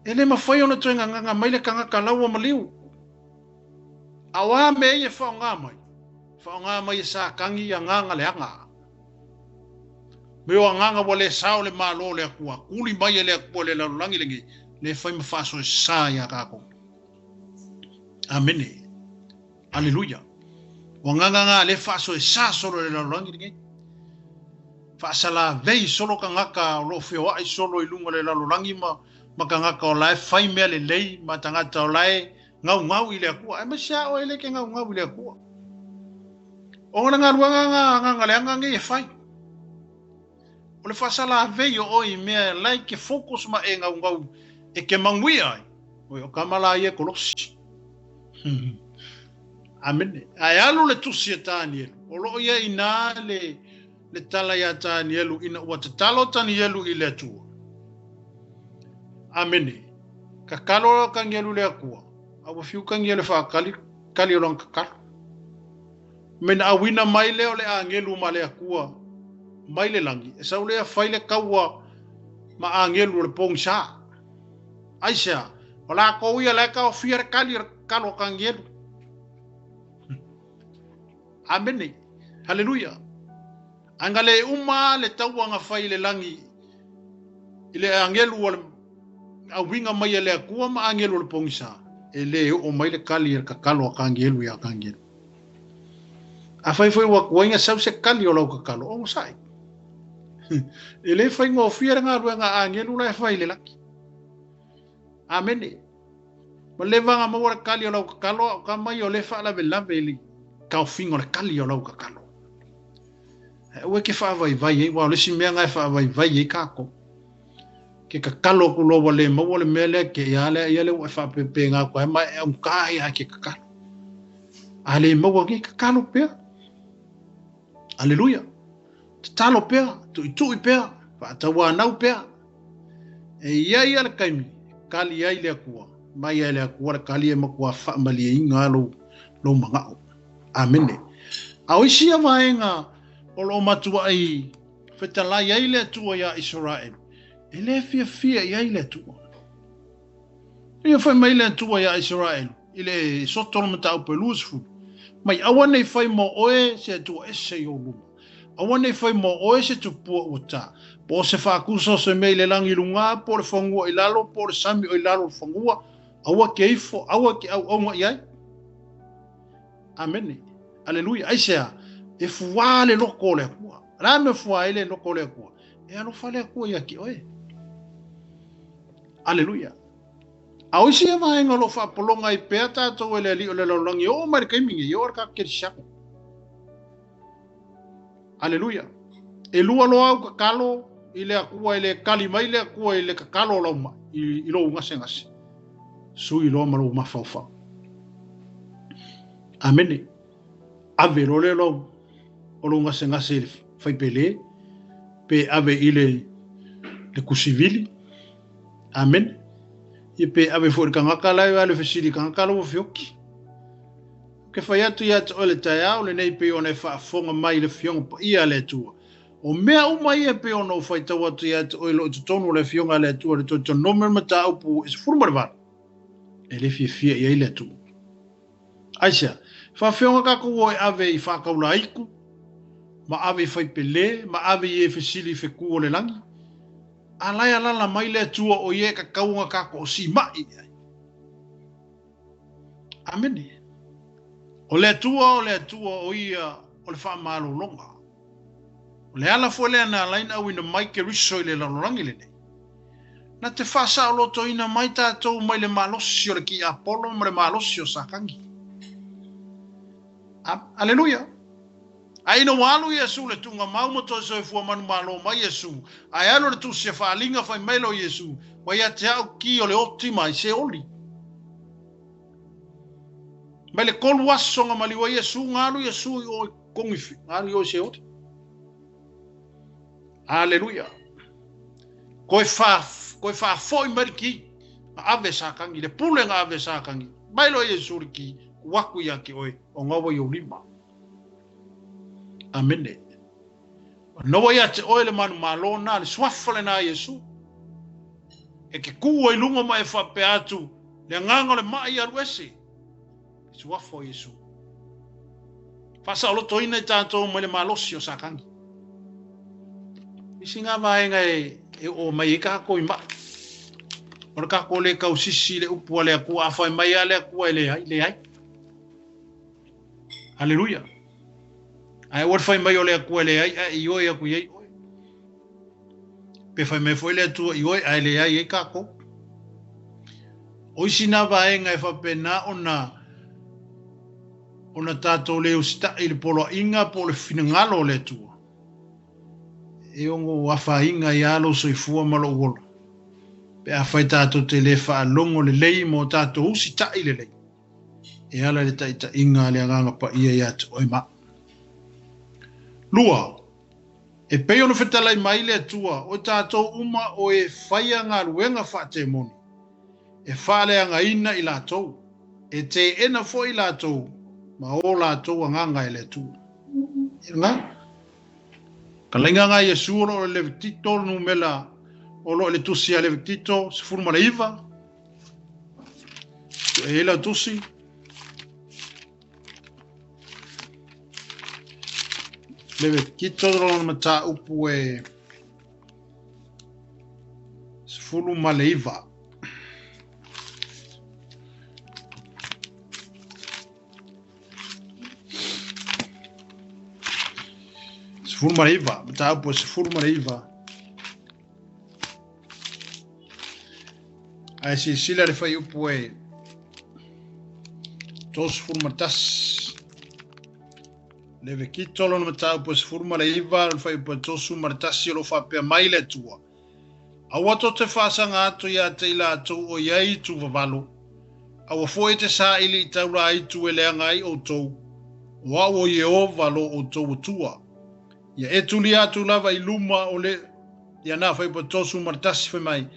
E le mafai ona toe gagaga mai le tagata la ua maliu. A o a mea ia e faaaoga mai? Faaaoga mai e Satani agaga leaga. Me o agaga ua le sao le Malo o le Atua, tuli mai e le Atua le lalolagi lenei, le fai ma faasoesa iā tatou. Amene. Aleluia. O agaga na le faasoesa solo le lalolagi lenei. Faasalavei solo tagata o loo feoai solo i luga o le lalolagi ma tagata o la e fai mea lelei ma tagata o la e gaugau i le Atua. Aemaise a oe le ke gaugau i le Atua. O le galuega na agaga leaga nei e fai. O le faasalavei o oe i mea e la e ke focus ma e gaugau e ke manuia ai. Oi, o kama la ia kolosi. Amene. Ae alu le tusi e Tanielu. O loo ia ina le tala ia Tanielu ina ua tatalo Tanielu i le Atua. Amene. Kakalo Tanielu le Atua. A ua fiu Tanielu faakali kali o lona kakalo. Mena auina mai lea o le agelu ma le Atua. mai le lagi, e sau lea fai le kaua ma agelu o le pogisa. Aisea? O lakou ia la e taofia le kali o le kakalo a ka agelu. Amene. Haleluia. Ae na le uma le taua na fai i le lagi i le agelu o le auiga mai a le Atua ma agelu o le pogisa, e le oo mai le kali a le kakalo a ka agelu ia ka agelu. Afai foi ua tuai sau se kali o lau kakalo, onosai. E le faigofie le galuega a agelu la e fai i le lagi. Amene. Ua leva ona maua le kali o lau kakalo, a o ka mai o lea e faalavelave i le taofiga o le kali o lau kakalo. Ae aua e te faavaivai ai, aua o le isi mea lena e faavaivai ai tatou. Ke kakalo atu loa ua le maua le mea lea, te i a lea, ia lea ua e faapepena atu ai ma e augata ai lava e te kakalo. A le maua nei, tatalo pea. Aleluia. Tatalo pea, tuitui pea, faatauanau pea. E i ai lava le taimi e kali ai le Atua, mai ai le Atua le kali e matua faamalieina lou, lou manao. Amene. A o isi ia vaega o lo o matuai fetalai ai le Atua iā Isaraelu, e le fiafia i ai le Atua. Ia fai mai le Atua iā Isaraelu i le Soto o le Mataupu e 20, Mai aua ne i fai mo oe se Atua ese i ou luma. Aua ne i fai mo oe se tupua ua ta, po o se faakusa o se mea i le lagi i luga, po o le fanua i lalo, po o le sami o i lalo o le fanua, aua ke ifo, aua ke auauna i ai. Amene. Aleluia. Aisea? E fuā le loko o le Atua. O le a le mea e fuā ai le loko o le Atua? E alofa le Atua ia te oe. Aleluia. A o isi ia vaega o lo o faapologa ai pea tatou e le Alii o le lalolagi e oo mai le taimi nei, e oo i le tatou kerisiano. Aleluia. E lua loa au tatalo i le Atua e le kali mai le Atua i le tatalo o lau mai, i lou gasegase. Sui loa ma lou mafaufau. Amene. Ave loa lea lau o lou gasegase i le faipele, pe ave i le le kusivili. Amene. Ia pe ave foi i le tagata la e alu e fesili i tagata la ua feoki. Ou te fai atu ia te oe le taeao lenei pei ona e faafofoga mai i le Afioga Paia a le Atua. O mea uma ia pei ona ou faitau atu ia te oe i loo i totonu o le Afioga a le Atua i le Deuteronomi o le mataupu e 18, e le fiafia i ai le Atua. Aisea? Faafeoga tatou o e ave i faataulaiku, ma ave i faipele, ma ave i e fesili i fetu o le lagi? A la e alala mai le Atua o ia e tatau ona tatou sima'i i ai. Amene. O le Atua o le Atua o ia o le faamalologa. O le ala foi lea na ala ai ona auina mai Keriso i le lalolagi lenei. Na te faasaolotoina mai tatou mai le malosi o le tiapolo ma le malosi o Satani. Aleluia! A ina ua alu Iesu le tuugamau ma toe soifua manumalo mai Iesu, ae alu le tusi e faaliga fai mai loa Iesu, Ua ia te au ki o le oti mai se oli. Mai le kolu aso na maliu ai Iesu, na alu Iesu i o i Kogifi, na alu i o i Seoli. Aleluia. Koe fa, koe faafoi mai le ki, na ave Satani, le pule na ave Satani. Mai loa Iesu le ki, tuu atu ia te oe, o na ua i ou lima. Amene. Na ua ia te oe le manumalo na, le suafa lena a Iesu. E ke ku ai luga ma e faapea atu, le agaga o le mai alu ese. Le suafa o Iesu. Faasaolotoina i tatou mai le malosi o Satani. Isi ngā vaega e, e oo mai ai kākou i mai. O le kākou le tausisi i le upu a le Atua, a fai mai a le Atua e leai, leai. Aleluia. Ae aua le fai mai o le Atua e leai, ae ioe atu i ai oe. Pe fai mai foi le Atua ioe, ae leai ai kākou. O isi nā vaega e faapena ona ona tatou le usitaʻi i le poloaiga po o le finagalo o le Atua, e ono afaina ai lava lou soifua ma lou ola, pe afai tatou te le faalogo lelei ma o tatou usitaʻi lelei e ala i le taitaiga a le Agaga Paia ia te oe ma au. Lua, e pei ona fetalai mai le Atua, o tatou uma o e faia galuega faatemoni, e faaleagaina i latou, e teena foi latou ma o latou agaga e le Atua. Nga? Talaiga nga Iesu o lo o le Levitito le numera o lo o le tusi a Levitito 19. E ela tusi. Levitito lo mataupu e 19. 19, mataupu e 19. Ae silasila le fuaiupu e 31. Levekito lona mataupu e 19, le fuaiupu e 31 o lo o faapea mai le Atua. Aua tou te faasaga atu ia te i latou o i ai itu vavalo, aua foi e te saili i taula aitu e leaga ai outou, o au o Ieova lo outou Atua. Ia e tulia atu lava i luma o le ia na fuaiupu 31 fai mai,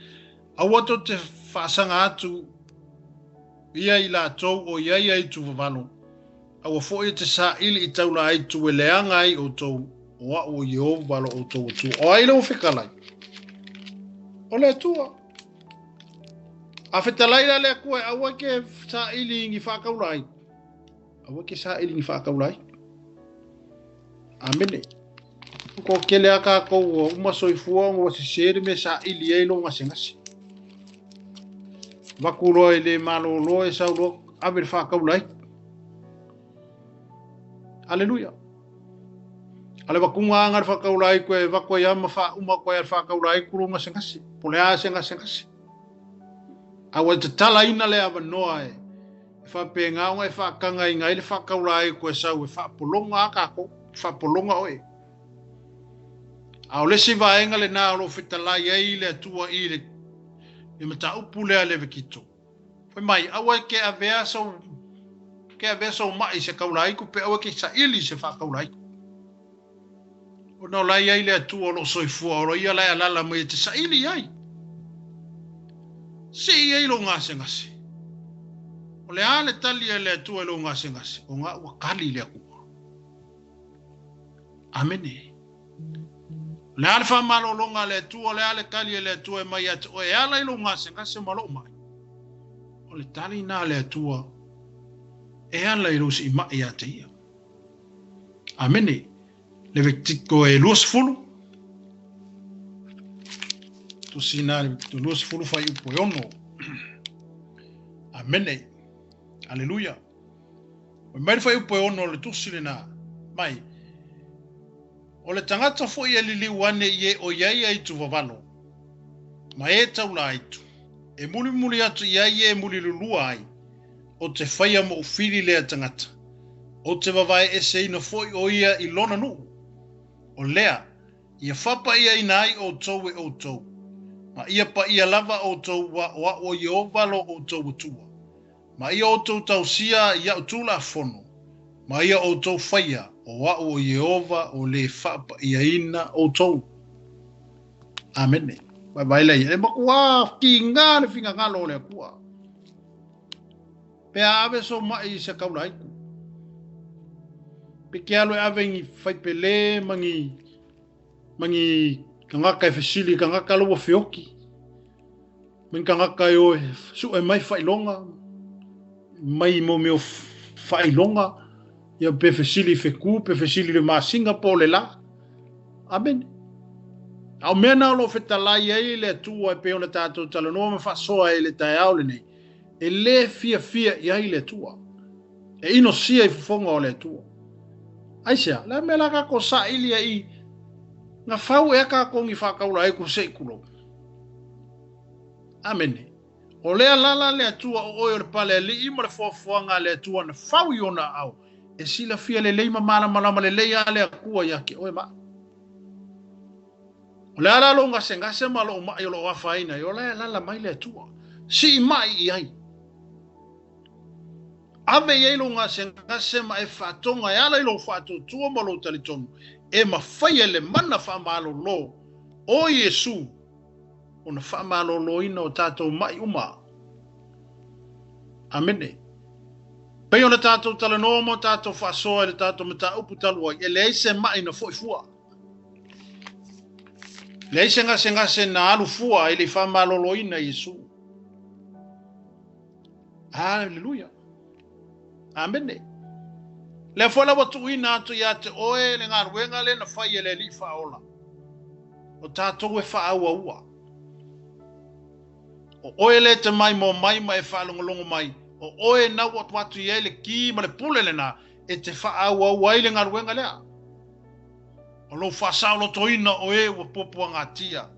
Aua tou te faasaga atu ia i latou o i ai aitu vavalo, Aua foi e te saili i taula aitu e leaga ai outou, o au o Ieova lo outou Atua. O ai le ua fetalai? O le Atua. A fetalai la le Atua e aua ke saili i ni whaakaula ai. Aua ke saili ni whaakaula ai. Amene. Ko kele a kākou ua uma soifua ona ua sese le mea saili ai lou gasegase. Vaku loa e le malolo e sau loa ave le whaakaula ai. Aleluia. A le vakuga anga le whakaula ai koe, vaku ai ama wha uma koe a le whakaula ai kuro gasegase. Po le a se gasegase. A ua tatalaina le avanoa e E faapena ona e faatagaina ai le faataula ai koe sau e faapologa a tatou, faapologa oe. A o le isi vaega lena o lo o fetalai ai le Atua i le le mataupu lea Levekito. Fai mai, aua e ke avea sou ke avea sou maʻi i se kaulaiku pe aua e ke saili i se faakaulaiku. Ona o la e i ai le Atua o lo o soifua, o lo ia la e alaala mai e te saili i ai. Sii ai lou gasegase. O le a le tali a le Atua i lou gasegase? O ga ua kali le Atua. Amene. O le a le faamalologa a le Atua, o le a le tali a le Atua e mai ia te oe e ala i lou gasegase ma lou mai? O le tali na a le Atua e ala i lou siimai ia te ia. Amene. Levitiko e 20. Tusi na Levitiko 20 fuaiupu e 6. Amene. Aleluia. Fai mai le fuaiupu e 6 o le tusi lena. Mai. O le tagata foi e liliu ane i e o i ai aitu vavalo, ma e taula aitu, e mulimuli atu i ai e mulilulua ai, o te whaia mo ufili lea tagata. O te vavae eseina foi o ia i lona nuu. O lea, ia faapaiaina ai outou e outou, ma ia paia lava outou ua o a'u o Ieova lo outou Atua, ma ia outou tausia i a'u tulafono, ma ia outou faia o a'u o Ieova o le faapaiaina outou. Amene. Vaevae laia. E makuā kiga le finagalo o le Atua. Pe a ave sou maʻi i se kaulaiku. Pe ke alu e ave i ni faipelē ma ni, ma ni tagata e fesili i tagata la ua feoki. Ma ni tagata e o e suʻe mai faailoga, mai mo mea o faailoga, ia pe fesili i feku, pe fesili i le masina po o le lā. Amene. A o mea na o lo o fetalai ai le Atua e pei ona tatou talanoa ma faasoa ai i le taeao lenei, E lē fiafia i ai le Atua. E inosia i fofoga o le Atua. Aisea? Le a mea la kākou saili ai i nga fau ea kākou ni whakaula ai ku se i kulou. Amene. O lea lala le Atua o oe o le pale aliʻi ma le foafoaga a le Atua na fau i ona aao, e silafia lelei ma malamalama lelei a le Atua ia te oe ma au. O le a la lou gasegase ma lou maʻi o lo o afaina ai, o la e alaala mai le Atua. Sii maʻi i ai. Ave i ai lou gasegase ma e faatoga e ala i lou faatuatua ma lou talitonu, e mafai e le mana faamalolo o Iesu ona faamaloloina o tatou maʻi uma. Amene. Pei ona tatou talanoa ma tatou faasoa i le tatou mataupu talu ai, e leai se maʻi na foi fua. Leai se gasegase na alu fua ae le i faamaloloina e Iesu. Aleluia. Amene. Lea foi la ua tuuina atu ia te oe le galuega lea na fai e le Alii Faaola, o tatou e faaauaua. O oe lea e te maimoa mai ma e faalogologo mai, o oe na ua atu i ai le ki ma le pule lena e te faaauau ai le galuega lea. O lou faasaolotoina o e ua puapuagatia.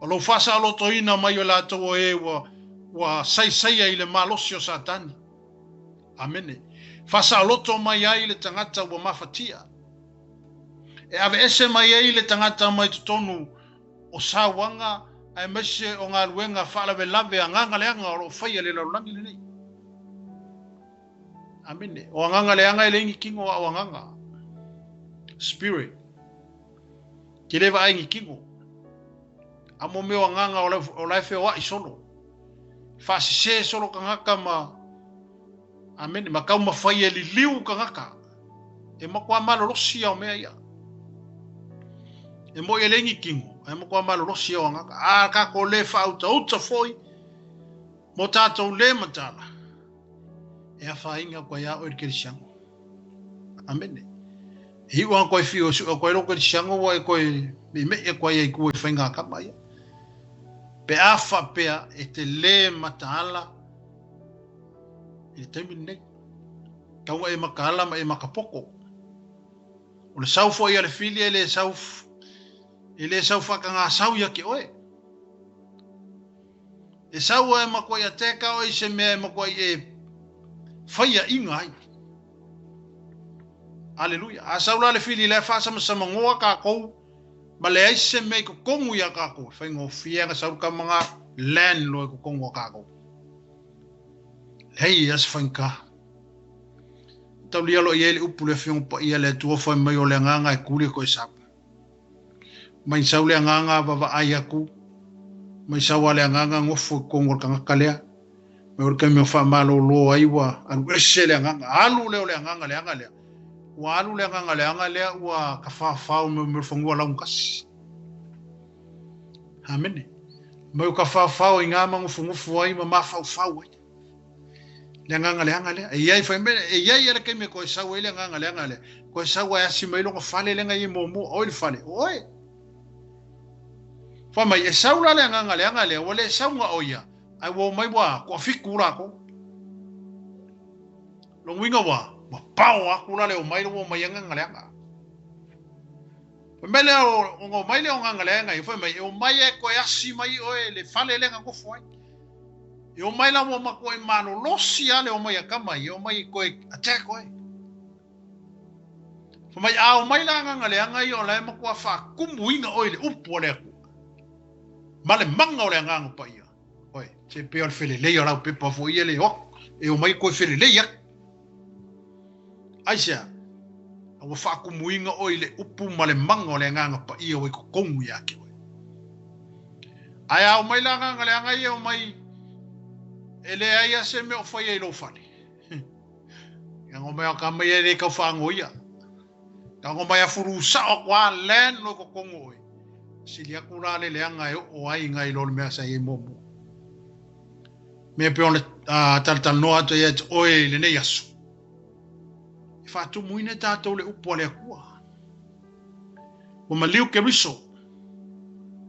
O lou faasaolotoina mai o latou o e ua saisaia i le malosi o Satani. Amene. Faasaoloto mai ai le tagata ua mafatia. E aveese mai ai le tagata mai totonu o sauaga aemaise o galuega faalavelave agaga leaga o lo o faia i le lalolagi lenei. Amene. O agaga leaga e leai ni tino a o agaga. Spirit. Ke le vaai ni tino. A mo mea o agaga o la e feoai solo. Faasese solo tagata ma Amene. Ma taumafai e liliu tagata. E matua malolosi ia o mea ia. E moi e leai ni tino, ae matua malolosi ia o agaga. A tatou le faautauta foi mo tatou le mataala, e afaina atu ai a oe le kerisiano. Amene. E iu lava koe fio e sue atu ai lou kerisiano ua e toe meimei atu ai ai tua i faiga kama ia. Pe a faapea e te le mataala i le taimi lenei. Tau na e mataala ma e makapoko. O le sau foi a le fili e le sau e le sau faatagasau ia te oe. E sau a e matuai ateka oe i se mea e matuai e faiaina ai. Aleluia. A sau la le fili la e faasamasamanoa tatou ma leai se mea i totonu ia tatou, e faigofie ona sau le tama land loa i totonu o tatou. Leai e se faigata. Taulia loa i ai le upu le Afioga Paia le Atua fai mai o le agaga e kuli koe sau. Mai sau le agaga vaavaai atu, mai sau a le agaga nofo i totonu o le tagata lea. Mai o le taimi o faamalolo ai ua alu ese le agaga, alu lea o le agaga leaga lea. Ua alu le agaga leaga lea ua tafafao mai o le fanua laugatasi. Amene. Mai o tafafao i ngā magufugufu ai ma mafaufau ai. Le agaga leaga lea. E iai fai mai, e iai le taimi e koe sau ai le agaga leaga lea. Koe sau ai asi mai longa fale lenga i muamua, oi le fale, o oe. Fai mai, e sau la le agaga leaga lea, ua le sau nga o ia, ai ua omai ua toafitu latou. Lona uiga ua, ua pao atu la le omai la ua omai agaga leaga. Fai mai lea ona omai lea o agaga leaga ia, fai mai, e omai e toe asi mai oe le fale lea na nofo ai. E omai la ua matuai malolosi lava le omai a tama ia, e omai e toe attack oe. Fai mai, a omai la agaga leaga ia o la e matua faatumuina oe i le upu a le Atua ma le mana o le Agaga Paia. Oe, se pei o le felelei o lau pepa foi ia le o, e omai koe felelei atu. Aisea? A ua faatumuina oe i le upu ma le mana o le Agaga Paia ua i totonu ia te oe. Ae a omai la agaga leaga ia omai e leai lava se mea o faia i lou fale. Ia ngo mai a ka mai e le tau whaangoia. Ka ngo mai a furu sao atu a land lo totonu oe. Sili atu la le leaga e oo ai ngai lo le mea sa i ai muamua. Mea pe o le talatalanoa atu ia te oe i lenei aso. E faatumuina e tatou le upu a le Atua. Ua maliu Keriso,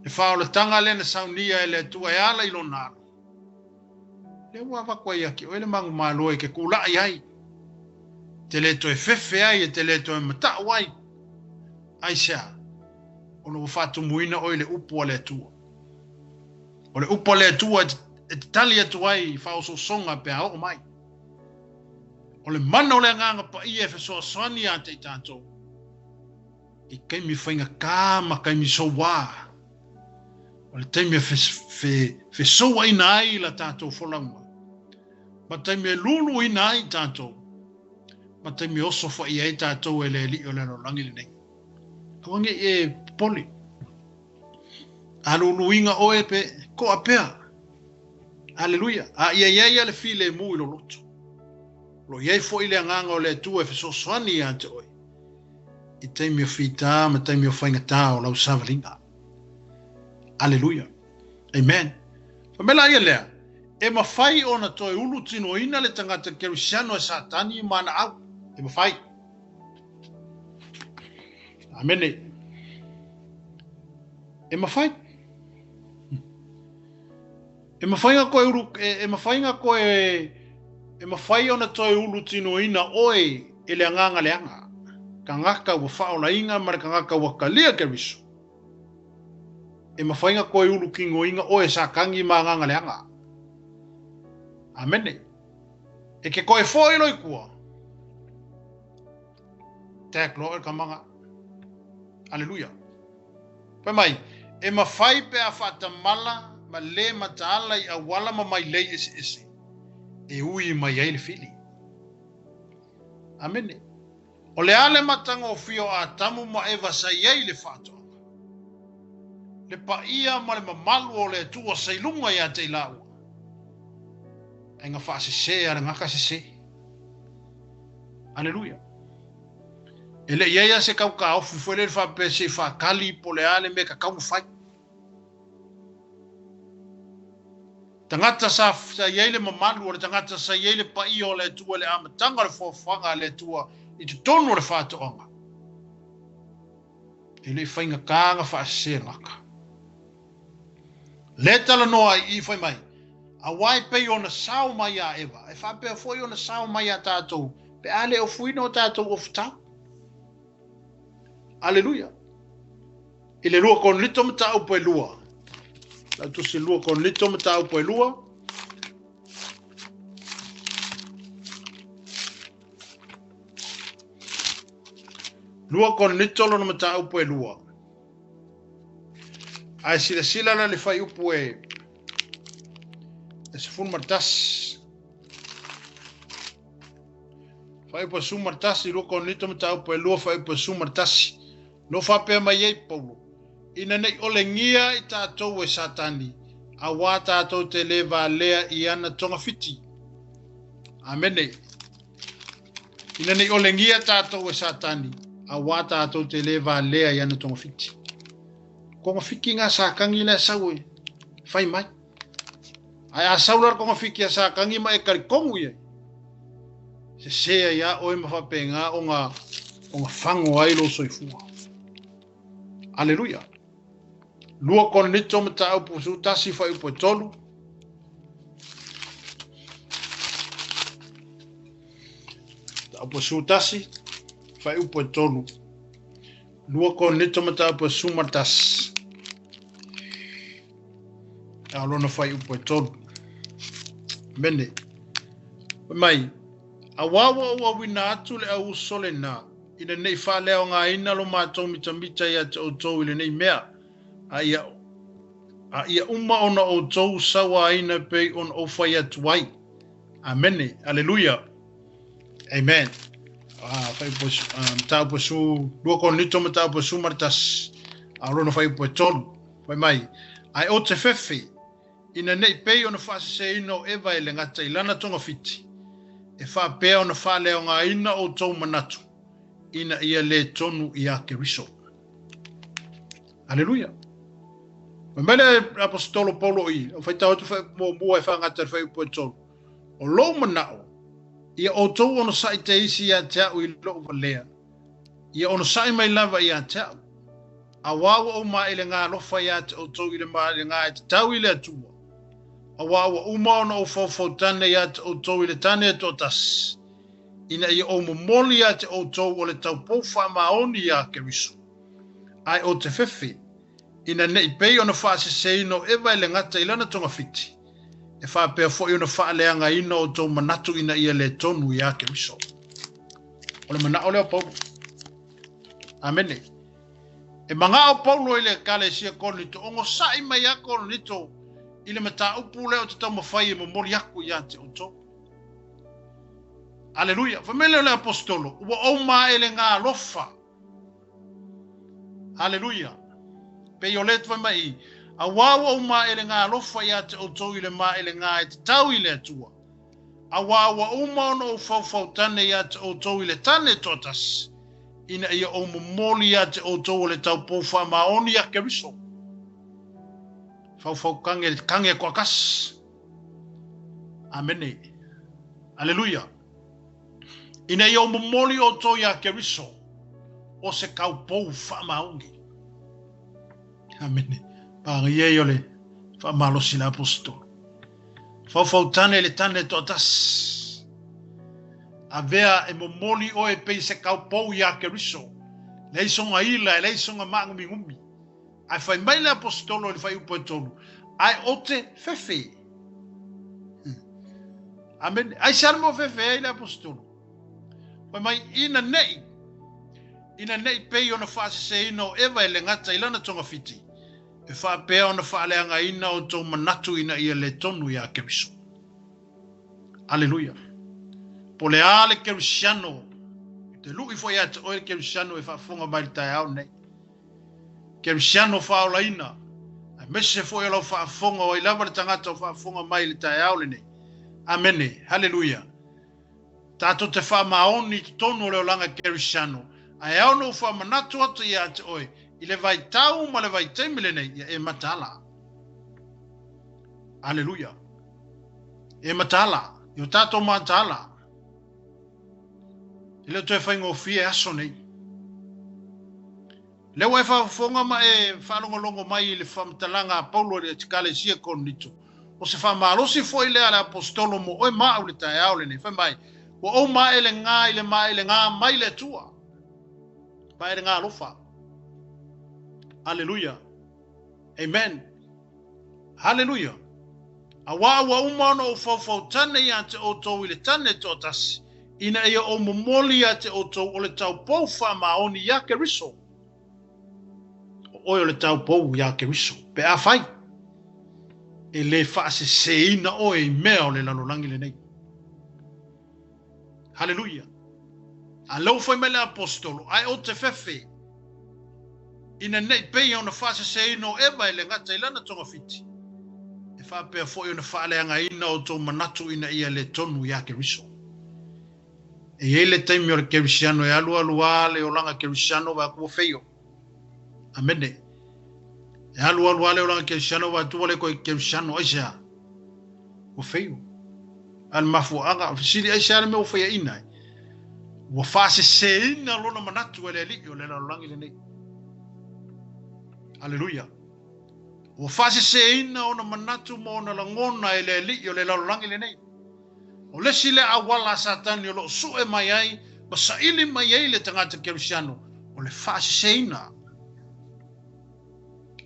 le faaolataga lea na saunia e le Atua e ala i lona alo. Lea ua avatu ai ia te oe le manumalo e te tulai ai, e te le toe fefe ai, e te le toe matau ai. Aisea? Ona ua faatumuina oe i le upu a le Atua. O le upu a le Atua e te tali atu ai i faaosoosoga pe a oo mai. O le mana o le Agaga Paia e fesoasoani ia te i tatou i taimi faigata ma taimi souā. O le taimi e fesouaina ai la tatou folauga, ma taimi e luluina ai tatou, ma taimi e osofaia ai tatou e le Alii o le lalolagi lenei. Aua ne i e popole. A luluina oe pe koa pea. Aleluia. A ia iai ia le filemu i lo loto. O lo iai foi le agaga o le Atua e fesoasoani ia te oe i taimi o fitā ma taimi o faigata o lau savaliga. Aleluia. Amen. Fai mai la ia lea, e mafai ona toe ulu tinoina le tagata Kerisiano e Satani ma ana au. E mafai. Amene. E mafai. E mafai ona koe ulu, e, e mafai ona koe, e mafai ona toe ulu tinoina oe e le agaga leaga. Kagaka ua faaolaina ma le kagaka ua kalia Keriso. E mafai ona koe ulu kinoina oe e Satani ma agaga leaga. Amene. E ke koe foi loi kua. Tag loa oe kamaga. Aleluia. Fai mai, e mafai pe a faatamala ma le mataala i auala ma mailei eseese e ui mai ai le fili. Amene. O le a le matagofie o Atamu ma Eva sa i ai i le faatoaga? Le paia ma le mamalu o le Atua sa i luga ia te i laua. Ai nga faasese a le gaka sese. Aleluia. E le i ai a se kaukaofi foi lele faapea se i faakali po o le a le mea e tatau ona fai. Tagata sa, sa i ai le mamalu o le tagata sa i ai le paia o le Atua i le amataga o le foafoaga a le Atua i totonu o le faatoaga. E le i faigata ona faasese gaka. Le talanoa ai i fai mai, Auā e pei ona sao mai iā Eva, e faapea foi ona sao mai iā tātou, pe a le ofuina o tātou ofutau. Aleluia! I le 2 Korinito mataupu e 2. Lau tusi 2 Korinito mataupu e 2. 2 Korinito lona mataupu e 2. Ae silasila la le fuaiupu e 11. Fuaiupu e 11, 2 Korinito mataupu e 2, fuaiupu e 11. No faapea mai ai Paulo, ina ne i olegia i tātou e Satani, auā tātou te le valea i ana togafiti. Amene. Ina ne i olegia tātou e Satani, auā tātou te le valea i ana togafiti. Kongawhiki ngā sākangi lea sau e whai mai. Ae a sau la le kongawhiki a sākangi ma e karikongu i ai. Sesē ai a oe ma faapena o nga, o nga fago ai lou soifua. Aleluia. 2 Korinito mataupu 11 fuaiupu e 3. Mataupu 11 fuaiupu e 3. 2 Korinito mataupu e 11. A lona fuaiupu e 3. Mene. Mai, auā ua ou auina atu le au uso lenā, ina ne i faaleaogaina lo matou mitamita ia te outou i lenei mea, a ia, a ia uma ona outou sauaina e pei ona ou fai atu ai. Amene. Aleluia. Amen. Ah, fuaiupu, ah, mataupu e su, 2 Korinito mataupu e 11, a lona fuaiupu e 3. Fai mai, ae o te fefe, ina ne i pei ona faaseseina o Eva e le gata i lana togafiti, e faapea ona faaleaogaina outou manatu, ina ia le tonu iā Keriso. Aleluia. Fai mai le Aposetolo Paulo i, o faitau atu muamua e faagata i le fuaiupu e 3. O lou manao, ia outou onosai te isi ia te au i lou valea, ia onosai mai lava ia te au. Auā ua ou maele alofa ia te outou i le maele e tatau i le Atua. Auā ua uma ona ou faufautane ia te outou i le tane e toatasi, ina ia ou momoli ia te outou o le taupou faamaoni iā Keriso. Ae o te fefe, ina ne i pei ona faaseseina o Eva e le gata i lana togafiti, e faapea foi ona faaleagaina outou manatu ina ia le tonu iā Keriso. O le manao lea o Paulo. Amene. E magao Paulo i le Ekalesia Korinito, ogosaʻi mai a Korinito i le mataupu lea o te taumafai e momoli aku ia te outou. Aleluia. Fai mai lea o le Aposetolo, ua ou maelega alofa. Aleluia. Pei o le fai mai i, auā ua ou maelega alofa ia te outou i le maelega e tatau i le Atua. Auā ua uma ona ou faufautane ia te outou i le tane toatasi, ina ia ou momoli ia te outou o le taupou faamaoni ia Keriso. Faufaukange i le kange toatasi. Amene. Aleluia. Ina ia ou momoli outou iā Keriso, o se kaupou faamaoni. Amene. Pagaia ia o le faamalosi le aposetolo. Faufautane i le tane toatasi. Avea e momoli oe pei se kaupou iā Keriso. Leai soga ila, e leai soga maagumigumi. Ae fai mai le aposetolo i le fuaiupu e tolu, Ae ou te fefe. Amene. Aisea le mea o fefe ai le aposetolo? Fai mai, ina nei, ina nei pei ona faaseseina o Eva e le gata i lana togafiti, e faapea ona faaleagaina outou manatu ina ia le tonu iā Keriso. Aleluia. Po o le a le Kerisiano, te lui foi ia te oe le Kerisiano e faafofoga mai i le taeao nei. Kerisiano faaolaina, aemaise foi o lau faafofoga o ai lava le tagata o faafofoga mai i le taeao lenei. Amene. Haleluia. Tatou te faamaoni i totonu o le olaga Kerisiano, ae ao ona ou faamanatu atu ia te oe i le vaitau ma le vaitaimi lenei, ia e mataala. Aleluia. E mataala, i o tatou mataala. E le o toe faigofie aso nei. Lea ua e faafofoga ma e faalogologo mai i le faamatalaga a Paulo i le Ekalesia Korinito, o se faamalosi foi lea a le Aposetolo mo oe ma au i le taeao lenei, fai mai, Ua ou maelega i le maelega mai le Atua. Maelega alofa. Aleluia. Amen. Haleluia! Auā ua uma ona ou faufautane ia te outou i le tane toatasi, ina ia ou momoli ia te outou o le taupou faamaoni iā Keriso. O oe o le taupou iā Keriso, pe afai e le faaseseina oe i mea o le lalolagi lenei. Haleluia! A lea ua fai mai le Aposetolo, Ae ou te fefe, ina nei pei ona faaseseina o Eva e le gata i lana togafiti, e faapea foi ona faaleagaina outou manatu ina ia le tonu iā Keriso. E i ai le taimi o le Kerisiano e alualu a le olaga Kerisiano vae atu ua feio. Amene. E alualu a le olaga Kerisiano vae atu ua le toe Kerisiano, aisea? Ua feio. A le mafuaaga, o fesili aisea le mea ua faiaina ai? Ua faaseseina lona manatu e le Alii o le lalolagi lenei. Aleluia. Ua faaseseina ona manatu ma ona lagona e le Alii o le lalolagi lenei. O le isi lea auala a Satani o lo o sue mai ai ma saili mai ai le tagata Kerisiano, o le faaseseina.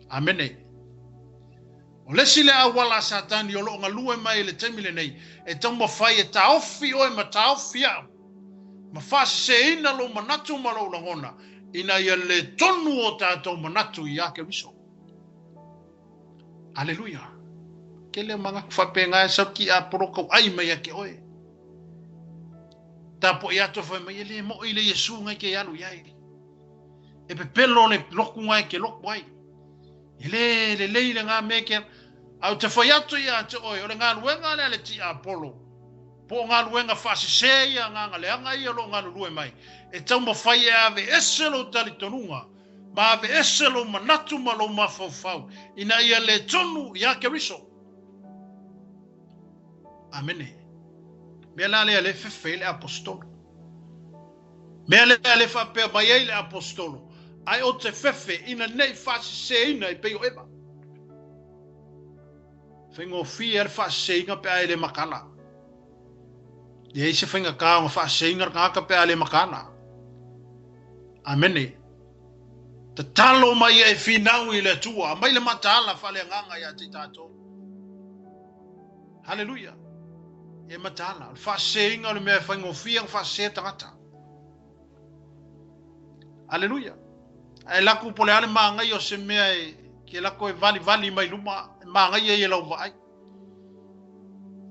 Amene. O le isi lea auala a Satani o lo o galue mai i le taimi lenei, e taumafai e taofi oe ma taofi au, ma faaseseina lou manatu ma lou lagona, ina ia le tonu o tatou manatu iā Keriso. Aleluia! Tele o manatu faapena e sau ki apolo kau ai mai ia te oe. Tapuai atu e fai mai, e le moʻi le Iesu ngai ke alu i ai. E pepelo le loku ngai ke loku ai. E le lelei le ngā mea ke A ou te fai atu ia te oe, o le galuega lea a le tiapolo, po o galuega faasese ia, agaga leaga ia o lo o galulue mai, e taumafai e aveese lou talitonuga, ma aveese lou manatu ma lou mafaufau, ina ia le tonu iā Keriso. Amene. Mea la lea le fefe ai le aposetolo. Mea lea le faapea mai ai le aposetolo, ae o te fefe ina nei faaseseina e pei o Eva. Faigofie a le faaseseina pe a e le makala. Leai se faigata ona faaseseina le tagata pe a le makala. Amene. Tatalo mai ia e finau i le Atua, aumai le mataala faaleagaga ia te i tatou. Haleluia! E mataala, o le faaseseina o le mea e faigofie ona faasese tagata. Haleluia! Ae laku po o le a le manaia o se mea e ke lako e valivali mai luma, e manaia ia lau vaai.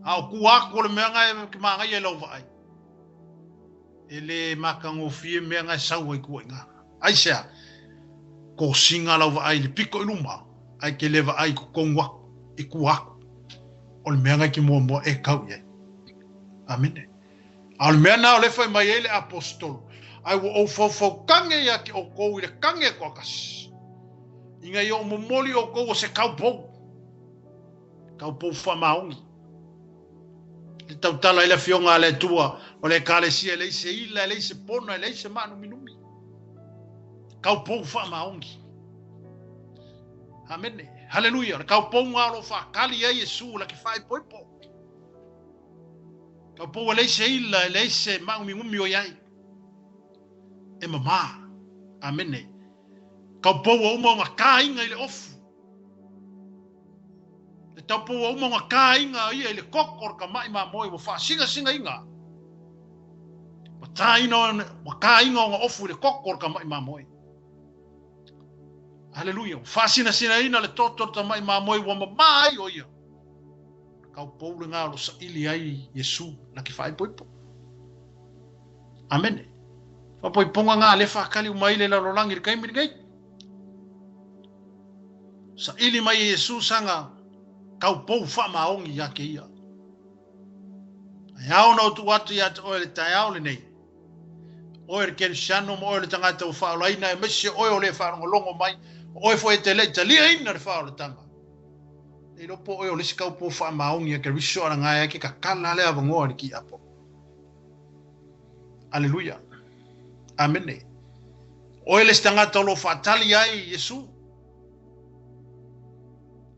A o tua atu o le mea na e manaia i lau vaai. E le matagofie mea na e sau ai tua i ina. Aisea? Kosiga lau vaai i le pito i luma, ae e te le vaai i totonu atu, i tua atu o le mea na e te muamua e tau i ai. Amene. A o le mea na o lea e fai mai ai le aposetolo, ae ua ou faufaukange ia te outou i le kange toatasi, ina ia ou momoli outou o se taupou. Kaupou faamaoni. Le tautala i le Afioga a le Atua, o le Ekalesia e leai se ila, e leai se pona, e leai se maanuminumi. Kaupou faamaoni. Amene. Haleluia. Le kaupouga o lo o faakali ai Iesu la ke faaipoipo. Kaupou e leai se ila, e leai se maagumigumi o i ai. E mamā. Amene. Kaupou ua uma ona kāinga i le ofu. Le taupou ua uma ona kāinga ia i le koko o le tama'i mamoe ua faasingasinaina. Ua tāina, ua kāinga ona ofu i le koko o le tama'i mamoe. Aleluia. Ua faasinasinaina le toto o le tama'i mamoe ua mamā ai o ia. Kaupou lena o lo o saili ai Iesu na ke faaipoipo. Amene. Faapoipoga na lea faakali uma ai le lalolagi i le taimi lenei. Saili mai e Iesu sana kaupou faamaoni ia te ia. Ae ao ona ou tuu atu ia te oe i le taeao lenei, oe le kerisiano ma oe le tagata ua faaolaina, aemaise oe o le faalogologo mai, o oe foi e te le i taliaina le faaolataga. E iloa po o oe o le isi kaupou faamaoni a Keriso a lagae ai ke kakala le avanoa i le kiapo. Aleluia. Amene. Oe le isi tagata o lo o faatali ai Iesu.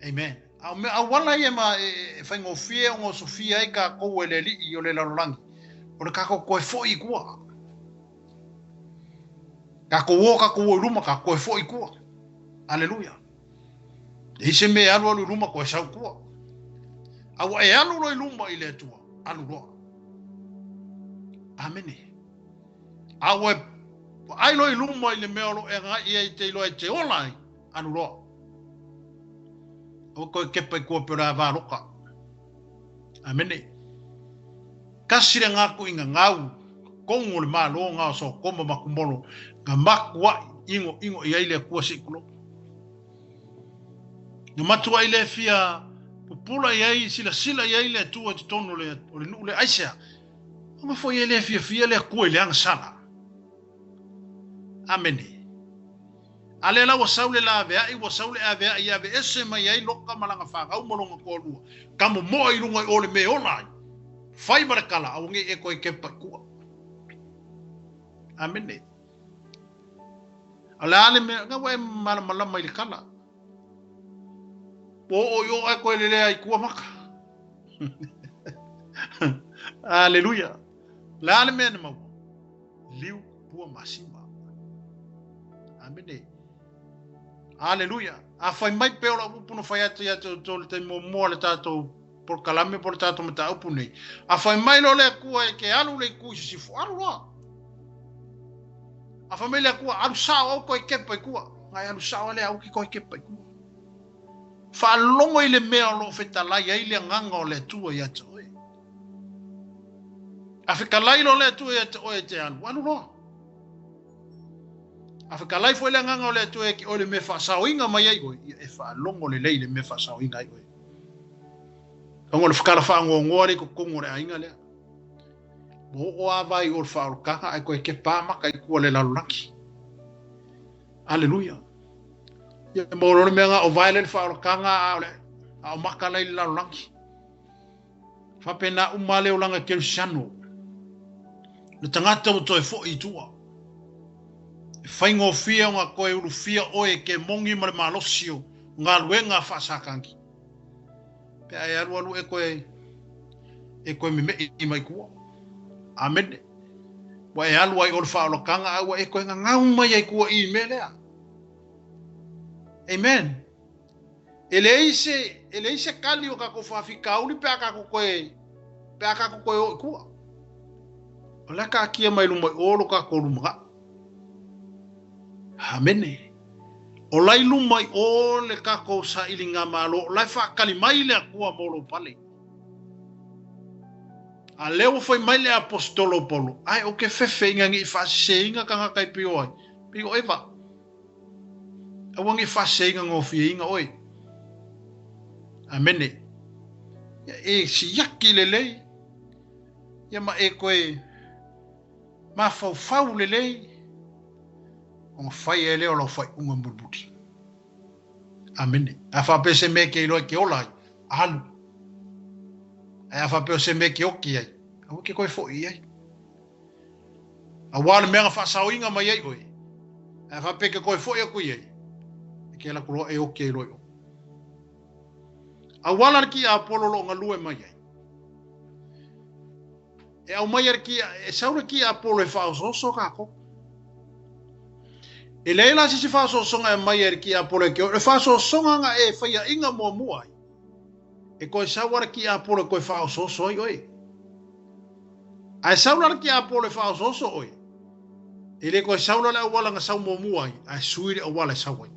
Amen. A o mea auala ia ma e faigofie ona osofia ai kākou e le Alii o le lalolagi, o le kākou toe foi i tua. Kākou o, kākou o i luma, kākou toe foi i tua. Aleluia. E i se mea e alualu i luma, koe sau tua. A ua e alu loa i luma i le Atua, alu loa. Amene. A ua e vaai loa i luma i le mea o lo o e agai i ai e te iloa e te ola ai, alu loa. Aua koe kepa i kua pe o le a valoka. Amene. Kasi le ngaku i ngangau, kongu o le Malo nga o Sokoma ma Kumolo, nga makua'i ingo ingo i ai le Atua se i tulou. Nga matua'i le fia pupula i ai, silasila i ai le Atua i totonu o le, o le nuu lea. Aisea? Ona foi e le fiafia le Atua i le agasala. Amene. A lea la ua sau le laveai, ua sau le aveai e aveese mai ai Lota ma lana fanau ma lona toalua, ka momoa i luga i o le mea e ola ai. Fai ma le kala, aua nei e toe kepa i tua. Amene. A o le a le mea, na ua e malamalama i le kala. Ua oo i o ae koe lelea i tua maka. Aleluia. O le a le mea na maua? Liu pua masima. Amene. Aleluia. A fai mai pea o lau upu na fai atu ia te outou i le taimi muamua o le tatou polokalame po o le tatou mataupu nei. A fai mai loa le Atua e ke alu le itu i sisifo, alu loa. A fai mai le Atua, alu sao au koe kepa i tua. Ngai alu sao ale au ki koe kepa i tua. Faalogo i le mea o lo o fetalai ai le agaga o le Atua ia te oe. A fetalai loa le Atua ia te oe e te alu, alu loa. A fetalai foi le agaga o le Atua ia te oe le mea e faasaoina mai ai oe, ia e faalogo lelei i le mea e faasaoina ai oe. Ona o le whakara whaangoangoa le i totonu o le aiga lea. Ua oo a vai o le whaolokanga ae koe ke pā maka i kua le lalolagi. Aleluia. Ia mo le mea nga o vai le whaolokanga a o le a o maka lai le lalolagi. Faapena uma le olaga kerisiano. Le tagata ua toe foi i tua. E faigofie ona toe ulufia oe e ke mogi ma le malosi o galuega faasakagi. Pe a e alualu e koe e koe meme'i mai tua. Amene. Ua e alu ai o le faaolataga a ua e koe gagau mai ai tua i mea lea. Amen. E leai se, e leai se kali o tatou faafitauli pe a tatou toe, pe a tatou toe o i tua. O le a taatia mai luma i o lo tatou lumanai. Amene. O la i luma i o le tatou sailiga malo, o la e faatali mai le Atua mo lou pale. A lea ua fai mai le aposetolo o Paulo, ae ou te fefe ina ne i faaseseina tagata e pei o ai, pei o Eva. Aua ne i faaseseina gofieina oe. Amene. Ia e siaki lelei, ia ma e koe mafaufau lelei, ona fai ai lea o lau faaiuga mulimuli. Amene. A faapea se mea e te iloa e te ola ai, alu. Ae a faapea o se mea e ke oki ai, aua e ke koe foʻi i ai. Auā le mea na faasaoina mai ai oe, ae a faapea e ke koe foʻi aku i ai, e ke ala aku loa e oki ai loa i o. Auala le kiʻiāpolo o loo galue mai ai. E aumaia le kia, e sau le kiʻiāpolo e faaosooso kākou. E leai la se isi faaosoosoga e aumaia e le kiʻiāpolo e ke o, le faaosoosoga na e faiaʻiga muamua ai, e koe sau a le kiʻiāpolo e koe faaosooso ai oe. Ae sau la le kiʻiāpolo e faaosooso oe, e le koe sau la le auala na sau muamua ai, ae sui le auala e sau ai.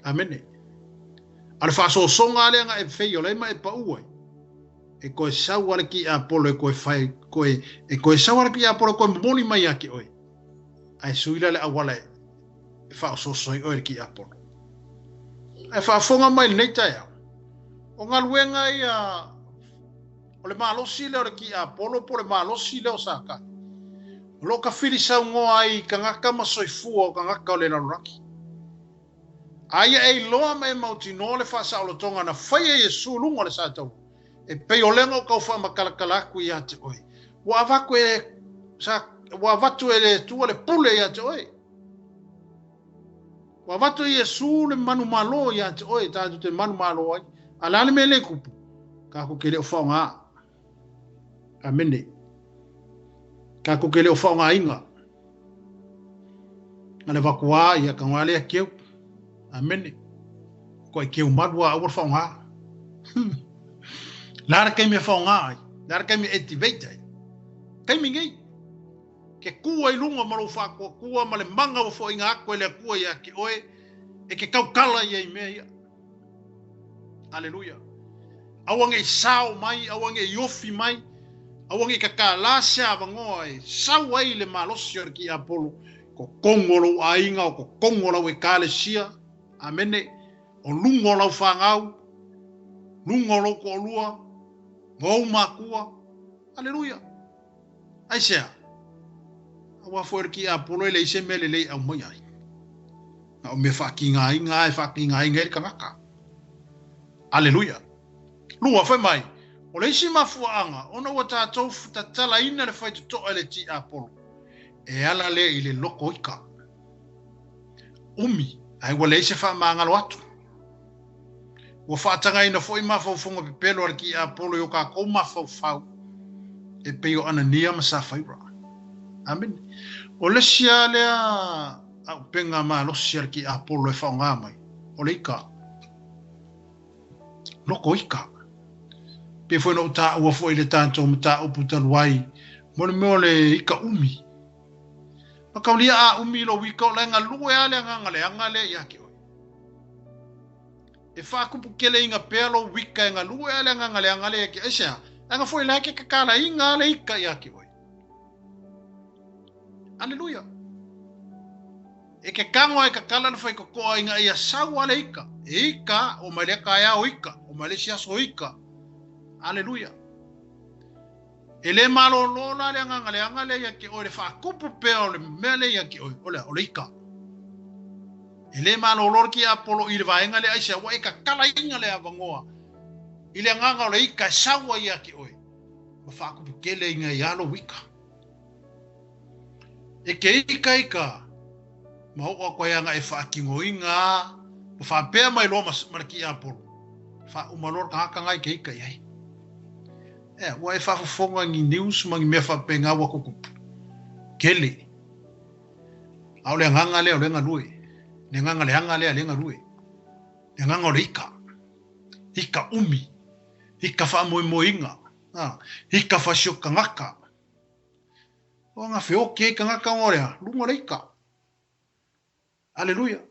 Amene. A o le faaosoosoga lea na e feiola ai ma e paʻu ai, e koe sau a le kiʻiāpolo e koe fai, koe, e koe sau a le kiʻiāpolo e koe momoli mai ia ke oe, ae sui la le auala e, e faaosooso ai oe le kiʻiāpolo. Ae faafofoga mai lenei taeao, o galuega ia o le malosi lea o le kiʻiāpolo po o le malosi lea o Satani, o lo o kafili saunoa ai i kagaka ma soifua o kagaka o le lalolagi. Aia e iloa ma e mautinoa le faasaolotoga na faia e Iesu i luga o le sataua, e pei o lea na ou tau faamakalatala atu ia te oe. Ua avatu e, sa, ua avatu e le Atua le pule ia te oe. Ua avatu e Iesu le manumalo ia te oe, tatou te manumalo ai. A le a le mea lea e tupu? Tatou te le o faaaoga. Amene. Tatou te le o faaaogaina. Na le vakuā ia ka ngā lea keu. Amene. Ko ai keu malu a aua le faaaoga. La le taimi e faaaoga ai. La le taimi e activate ai. Taimi nei. Ke kū ai luga ma lou faatuatua ma le maga ua foaiina atu e le Atua ia te oe, e ke tautala ia i mea ia. Aleluia. Aua nei sao mai, aua nei ofi mai, aua nei tatalā se avanoa e sau ai le malosi o le tiapolo, totonu o lou aiga, o totonu o lau ekalesia, amene, o luga o lau fanau, luga o lou toalua, ma ou matua. Aleluia. Aisea? Aua foi o le tiapolo e leai se mea lelei e aumaia ai. Na o mea faatigaina lava e faatigaina ai le tagata. Aleluia! Lua, fai mai, o le isi mafuaaga ona ua tatou tatalaina le faitotoa i le tiapolo, e ala lea i le loko ika. Umi, ae ua leai se faamagalo atu. Ua faatagaina foi mafaufauga pepelo a le tiapolo i o tatou mafaufau e pei o Anania ma Safaira. Amene. O le isi lava lea auupega malosi a le tiapolo e faaaoga mai, o le ika. Loko ika. Pei foi ona ou taua foi i le tatou mataupu talu ai mo le mea o le ika umi. Mataulia a umi lou ika o la e galue lava le agaga leaga lea ia te oe. E faatuputeleina pea lou ika e galue a le agaga leaga lea ia te oe. Aisea? Leaga foi la e te tatalaina le ika ia te oe. Aleluia. E ke kago ai tatala le faitotoa ina ia sau a le ika. E ika, o mai lea taeao ika, o mai le isi aso ika. Aleluia. E le malōlō la le agaga leaga lea ia te oe, le faatupu pea o le mea lea ia te oe, o le a? O le ika. E le malōlō le tiapolo i le vaega lea aisea, ua e tatalaina le avanoa i le agaga o le ika e sau ai ia te oe, ma faatupu tele ina ia lou ika. E ke ika ika, ma oo atu ai aga e faatinoina ma faapea mai loa ma le tiapolo, faauma loa le tagata na i ke ika i ai. Ea, ua e faafofoga ni news ma ni mea faapena ua tutupu. Tele. A o le agaga lea o le galue. Le agaga leaga lea le galue. Le agaga o le ika. Ika umi. Ika faamoemoeina. Ika fasiokagaka. O aga feoki ai tagata o lea, luga o le ika. Aleluia.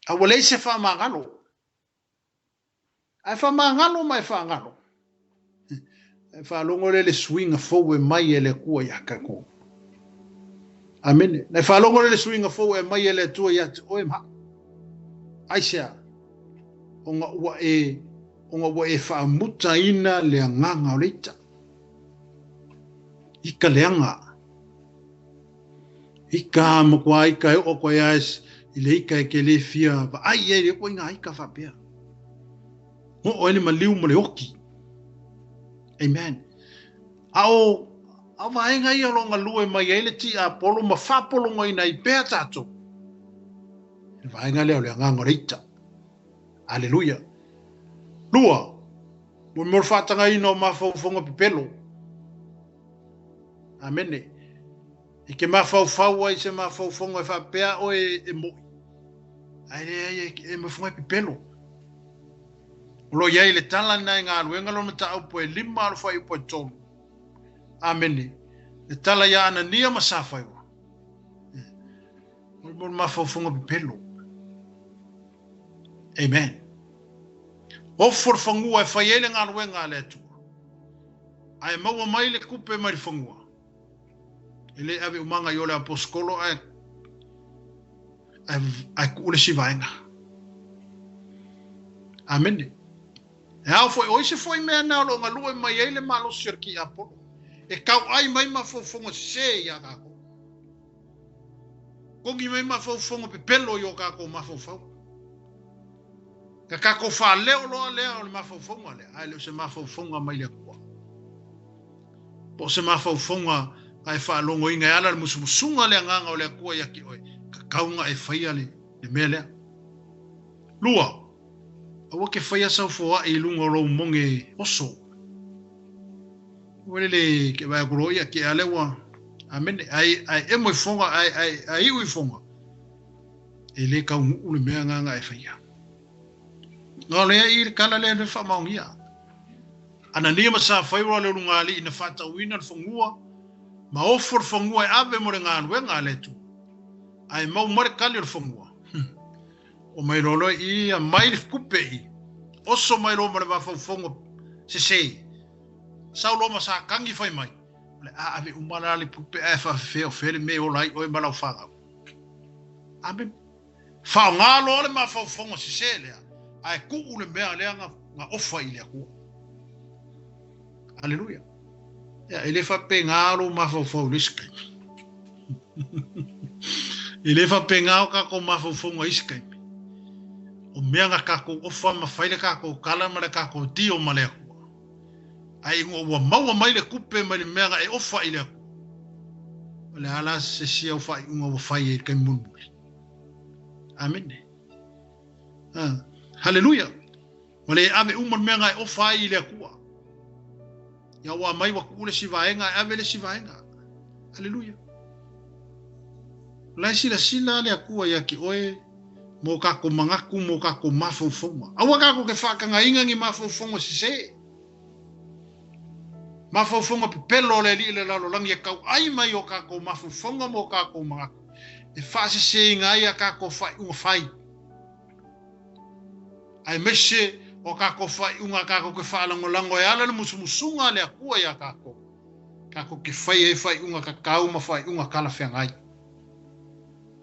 A ua leai se faamagalo. Ae faamagalo ma e faagalo. E faalogo lea le suiga fou e mai e le Atua ia tatou. Amene. Na e faalogo lea le suiga fou e mai e le Atua ia te oe ma au. Aisea? Ona ua e, ona ua e faamutaina le agaga o le ita. Ika leaga. Ika matua ika e oo atu ai a i le ika e ke le fia vaai ai le ituaiga ika faapea. Oo ai le maliu ma le oki. Amen. A o a vaega ia o lo o galue mai ai le tiapolo ma faapologaina ai pea tatou. Le vaega lea o le agaga o le ita. Aleluia. Lua, mo mo le faatagaina o mafaufauga pepelo. Amene. E ke mafaufau ai se mafaufauga e faapea oe e mo'i. Ae leai e mafaufauga e pepelo. O lo o i ai le tala lena i galuega lona mataupu e 5 alo fuaiupu e 3. Amene. Le tala ia Anania ma Safaiwa. O le mafaufauga pepelo. Amen. Ofo le fagua e fai ai le galuega a le Atua. Ae maua mai le kupe mai le fagua. E le ave umaga i o le aposikolo ae ae kuu le isi vaega. Amene. E ao foi, o isi foi mea na o lo o galue mai ai le malosi o le tiapolo. E tauai mai mafaufauga sese ia kākou. Kogi mai mafaufauga pepelo i o kākou mafaufau. Ka kākou faaleo loa lea o le mafaufauga lea, ae le o se mafaufauga mai le Atua. Po o se mafaufauga a e faalogoina e ala le musumusuga le agaga o le Atua ia te oe, tatau ona e faia le, le mea lea. Lua, aua ke faia sau foaʻi i luga o lou moge oso. Ua lele ke vae atu loa ia ke ale ua amene ai ai emo i fonga ai ai ai iu i fonga. E le taunuu le mea nga e faia. Nga lea i le kala lea le faamaonia. Anania ma Safaira le ulugalii na faatauina le fagua ma ofo le fagua e ave mo le galuega a le Atua. Ae mau mai le kali o le fagua. O mai loa loa i mai le kupe i. Oso mai loa ma le mafaufauga sese. Sau loa ma sa tangi fai mai. O le a ave uma la le pupe ae faafefea o fea le mea e ola ai oe ma lau fanau. Amen. Faaaoga loa le mafaufauga sese lea, ae tuu le mea lea na ofa i le Atua. Aleluia. Ia, e le faapena lou mafaufau i le isi taimi. E le faapena o tatou mafaufauga i isi taimi. O mea na tatou ofa ma fai le tatou tala ma le tatou dio ma le Atua. Ae ina ua maua mai le kupe mai le mea na e ofa i le Atua, o le a la se isi au faaiuga ua fai ai i le taimi mulimuli. Amene. Ah, haleluia. Ua le ave uma le mea na e ofa ai i le Atua. Ia ua mai ua tuu le isi vaega e ave le isi vaega. Haleluia. O la e silasila le Atua ia te oe mo kākou manatu, mo kākou mafaufauga. Aua kākou ke faatagaina ni mafaufauga sese. Mafaufauga pepelo o le Alii o le lalolagi e tauai mai o kākou mafaufauga mo kākou manatu. E faaseseina ai a kākou faaiuga fai. Aemaise o kākou faaiuga a kākou ke faalagolago e ala le musumusuga a le Atua iā kākou. Kākou ke fai ai faaiuga tatau ma faaiuga talafeagai.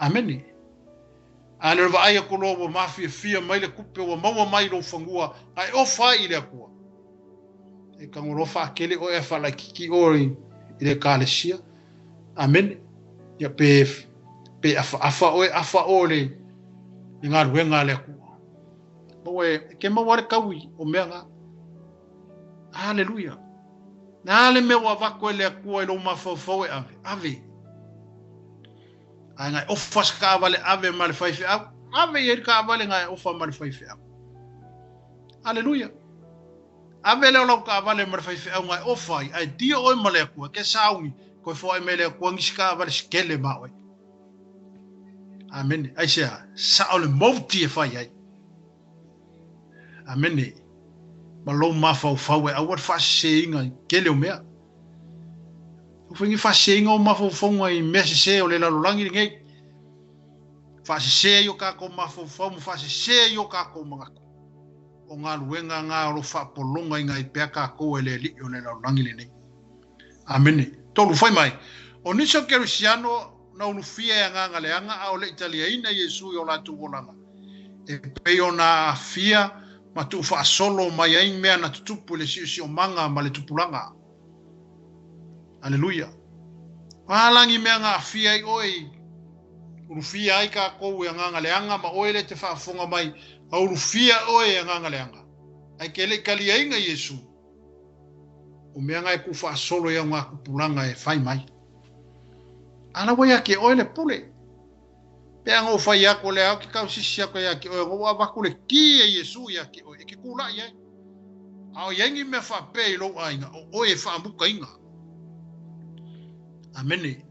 Amene. A le vaai atu loa ua mafiafia mai le kupe ua maua mai lou fagua ae ofa ai i le Atua. E tago loa faakele oe ae faalaititi oe i le ekalesia. Amene. Ia pe, pe afaafa oe, afa oe le, le galuega a le Atua. Maua e, ke maua le taui o mea nga. Haleluia. Na le mea ua avatu e le Atua i lou mafaufau e ave, ave. Ae na e ofa se taavale ave ma le faifeau, ave i ai le taavale na e ofa ma le faifeau. Aleluia. Ave lea o lau taavale ma le faifeau na e ofa ai, ae dio oe ma le Atua, ke sauni, koe foai mai le Atua nisi taavale se kele ma oe. Amene. Aisea, sao le mauti e fai ai. Amene. Ma lou mafaufau e aua le faaseseina i tele o mea. O whaingi faaseseina o mafaufauga i mea sese o le lalolagi lenei. Faasese ai o kākou mafaufau ma faasese ai o kākou manatu. O galuega ngā o lo faapologa i ngai pea kākou e le Alii o le lalolagi lenei. Amene. Tolu, fai mai. O nisi o Kerisiano na ulufia e agaga leaga a o le i taliaina Iesu i o latou olaga, e pei ona aafia ma tuufaasolo mai ai mea na tutupu i le siosiomaga ma le tupulaga. Aleluia! O a lagi mea na aafia ai oe i ulufia ai kākou e agaga leaga ma oe lea e te faafofoga mai, a ulufia oe e agaga leaga, ae ke le i taliaina Iesu. O mea nga e tuufaasolo i augatupulaga e fai mai. A la ua ia te oe le pule. Pe a na ou fai atu o lea ou te tausisi atu ia te oe ona ua avatu le ki e Iesu ia te oe e te tulai ai. A o i ai ni mea faapea i lou aiga, o oe e faamukaina. Amene.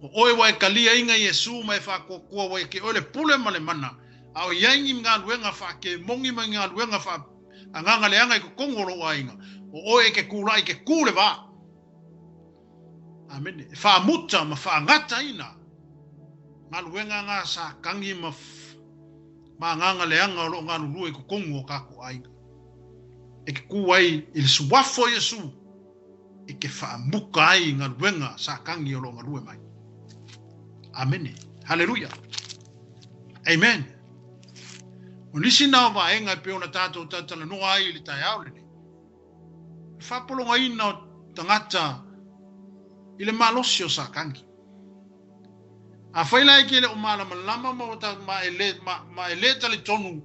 O oe ua e taliaina Iesu ma e faatoatoa ua ia te oe le pule ma le mana, a o i ai ni galuega faakemoni ma ni galuega faa agaga leaga i totonu o lou aiga, o oe e te tulai e te tu le va. Amene. E faamuta ma faagataina galuega na sa tagi ma ma agaga leaga o lo o galulue i totonu o tatou aiga. E te tu ai i le suafa o Iesu e te faamuta ai galuega sa tagi o lo o galue mai. Amene. Haleluia. Amen. O nisi na o vaega e pei ona tatou talatalanoa ai i le taeao lenei, le faapologaina o tagata i le malosi o Satani. Afai la e te le o malamalama ma ua ta, ma e le, ma, ma e le talitonu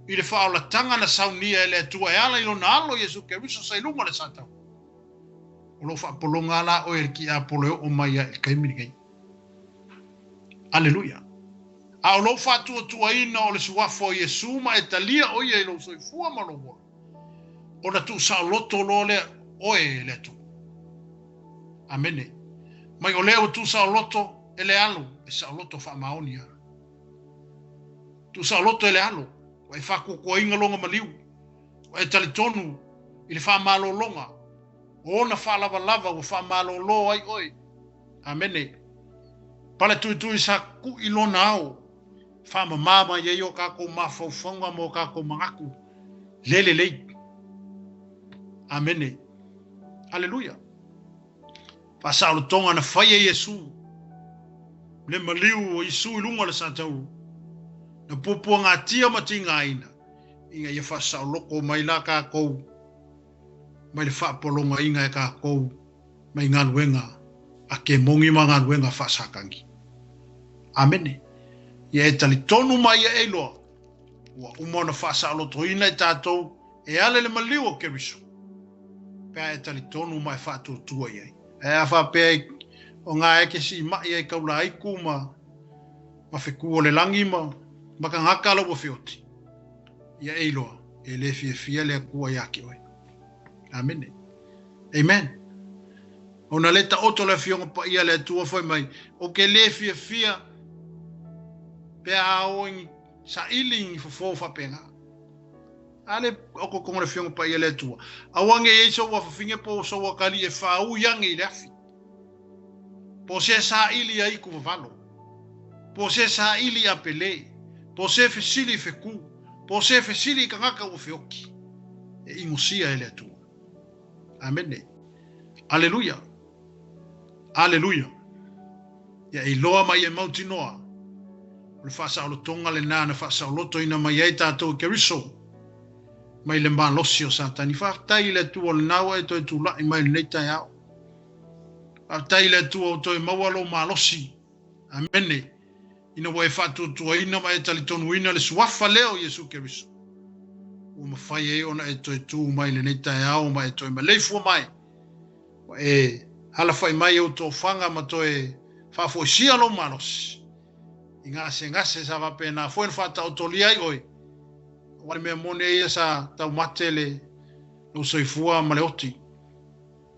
i le faaolataga na saunia e le Atua e ala i lona Alo Iesu Keriso sa i luga o le Satau, o lo o faapologa la oe e le tiapolo e oo mai ai i le taimi lenei. Aleluia. A o lou faatuatuaina o le suafa o Iesu ma e talia o ia i lou soifua ma lou ola, ona tuusaoloto loa lea oe e le Atua. Amene. Mai o lea ua tuusaoloto e le Alo, e saoloto faamaoni lava. Tuusaoloto e le Alo, ua e faatuatuaina lona maliu, ua e talitonu i le faamalologa o ona faalavalava ua faamalolo ai oe. Amene. Paletuitui sa ku'i lona ao, faamama mai ai o tatou mafaufauga ma o tatou manatu le lelei. Amene. Aleluia. Faasaolotoga na fai e Iesu, le maliu o Iesu i luga o le satauro, na puapuagatia ma tigaina, ina ia faasaoloko mai la tatou mai le faapologaina e tatou mai galuega a kemoni ma galuega faasatani. Amene. Ia e talitonu mai ia e iloa, ua uma ona faasaolotoina i tatou e ala i le maliu o Keriso, pe a e talitonu ma e faatuatua i ai. Ae a faapea o ngā e ke siimai ai kaulāiku ma ma feku o le lagi ma ma tagata la ua feoti, ia e iloa, e le fiafia le Atua ia te oe. Amene. Amen. Ona le taoto le Afioga Paia a le Atua fai mai, o ke le fiafia pe a o i saili i fofo faapena. A le o kokonga le Afioga Paia a le Atua. Aua nge i so ua fafine po so ua kali e faau i ange i le afi. Po se saili ai ku vavalo. Po se saili a pele. Po se fesili i feku. Po se fesili i tagata ua feoki. E igosia e le Atua. Amene. Aleluia. Aleluia. Ia e iloa mai e mautinoa o le faasaolotoga lenā na faasaolotoina mai ai tatou e Keriso mai le malosi o Satani. Faafetai i le Atua o lenā ua e toe tula'i mai i lenei taeao. Faafetai i le Atua ua toe maua lou malosi. Amene. Ina ua e faatuatuaina ma e talitonuina le suafa lea o Iesu Keriso, ua mafai ai ona e toe tu mai i lenei taeao ma e toe maleifua mai, ua e alafai mai ou tofaga ma toe faafoisia lou malosi i gasegase sa faapena foi ona faataotolia ai oe, aua le mea moni ia sa taumate le lou soifua ma le oti.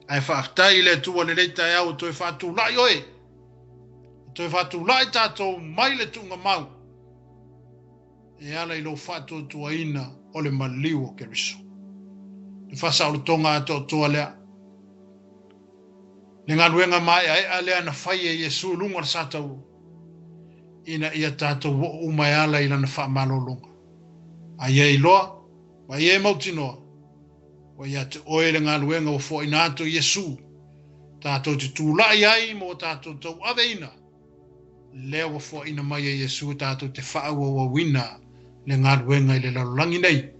Ae faafetai i le Atua lenei taeao ua toe faatulai oe, ua toe faatulai tatou mai le tuugamau e ala i lou faatuatuaina o le maliu o Keriso. Le faasaolotoga atoatoa lea, le galuega maeaea lea na fai e Iesu i luga o le satauro, ina ia tatou oo uma e ala i lana faamalologa. A ia iloa, ma ia e mautinoa, ua ia te oe le galuega ua foaina atu e Iesu, tatou te tulai ai ma ua tatou tauaveina lea ua foaina mai e Iesu tatou te faaauauauina le galuega i le lalolagi nei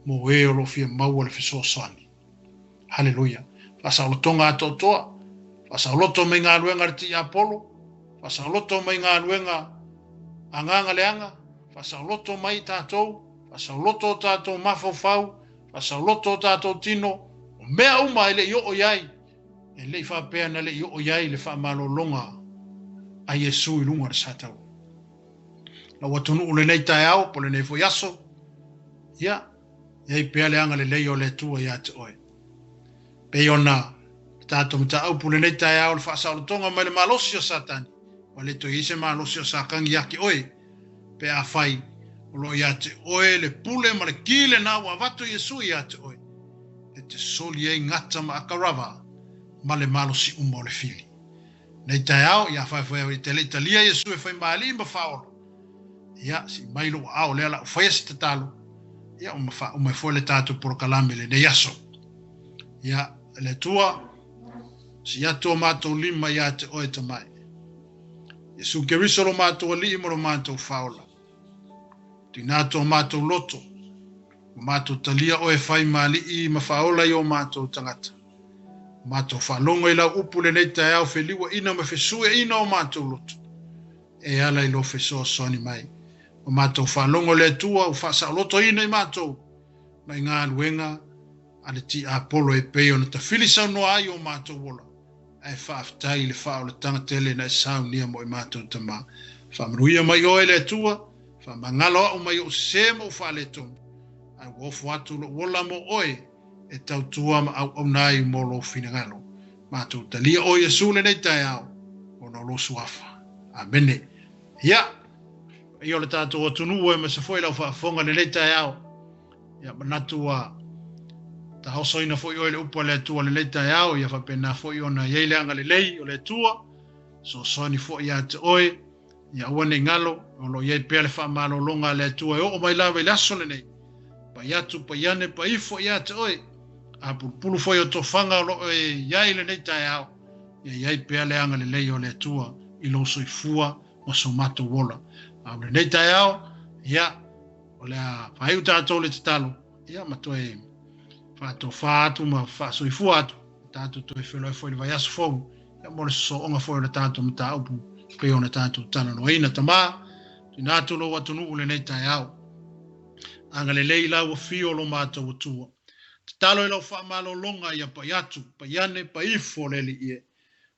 mo e o lo o fia maua le fesoasoani. Haleluia. Faasaolotoga atoatoa, faasaoloto mai galuega a le tiapolo, faasaoloto mai galuega agaga leaga, faasaoloto mai tatou, faasaoloto o tatou mafaufau, faasaoloto o tatou tino, O mea uma e le i oo i ai, e le i faapea na le i oo i ai le faamalologa a Iesu i luga o le sataua. Lau atunuu lenei taeao po o lenei foi aso, ia, i ai pea le agalelei o le Atua ia te oe. Pei ona tatou mataupu lenei taeao le faasaolotoga mai le malosi o Satani, ua le toe i ai se malosi o Satani ia te oe, pe afai o lo o ia te oe le pule ma le ki lena ua avatu e Iesu ia te oe, e te soli ai gata ma akarava ma le malosi uma o le fili. Nei taeao, ia faefae e te le i talia Iesu e fai ma Alii ma Faaola, ia, sii mai lou aao lea la u faia se tatalo, ia, uma faauma ai foi le tatou polokalame i lenei aso. Ia, e le Atua, sii atu o matou lima ia te oe tamai. Iesu Keriso lo matou Alii ma lo matou Faaola. Tuuina atu o matou loto, ua matou talia oe e fai ma Alii ma Faaola i o matou tagata. Ua matou faalogo i lau upu lenei taeao feliuaina ma fesueina o matou loto e ala i lou fesoasoani mai. Ua matou faalogo le Atua ua faasaolotoina i matou mai galuega a le tiapolo e pei ona tafili saunoa ai o matou ola, ae faafetai i le faaolataga tele na e saunia mo i matou tama. Faamanuia mai oe le Atua, faamagalo au mai ou sese ma ou faaletonu, ae ua ofo atu lou ola mo oe e tautua ma auauna ai mo lou finagalo. Matou talia oe Iesu lenei taeao ona o lou suafa. Amene. Ia, paia o le tatou atunuu aemaise foi lau faafofoga lenei taeao. Ia manatu ua taosoina foi oe i le upu a le Atua lenei taeao, ia faapena foi ona i ai le agalelei o le Atua, soasoani foi ia te oe, ia aua ne i galo, o lo o i ai pea le faamalologa a le Atua e oo mai lava i le aso lenei. Pai atu, pai ane, pai ifo ia te oe, a pulupulu foi o tofaga o lo o e i ai lenei taeao, ia i ai pea le agalelei o le Atua i lou soifua ma so matou ola. A o lenei taeao, ia, O le a faaiu tatou le tatalo, ia ma toe faatofa atu ma faasoifua atu, tatou toe feiloai foi i le vaiaso fou, ia mo le sosooga foi o le tatou mataupu pei ona tatou talanoaina. Tama, tuuina atu lou atunuu lenei taeao. Agalelei i lau afio lo matou Atua. Tatalo i lau faamalologa ia pai atu, pai ane, pai ifo le Alii e.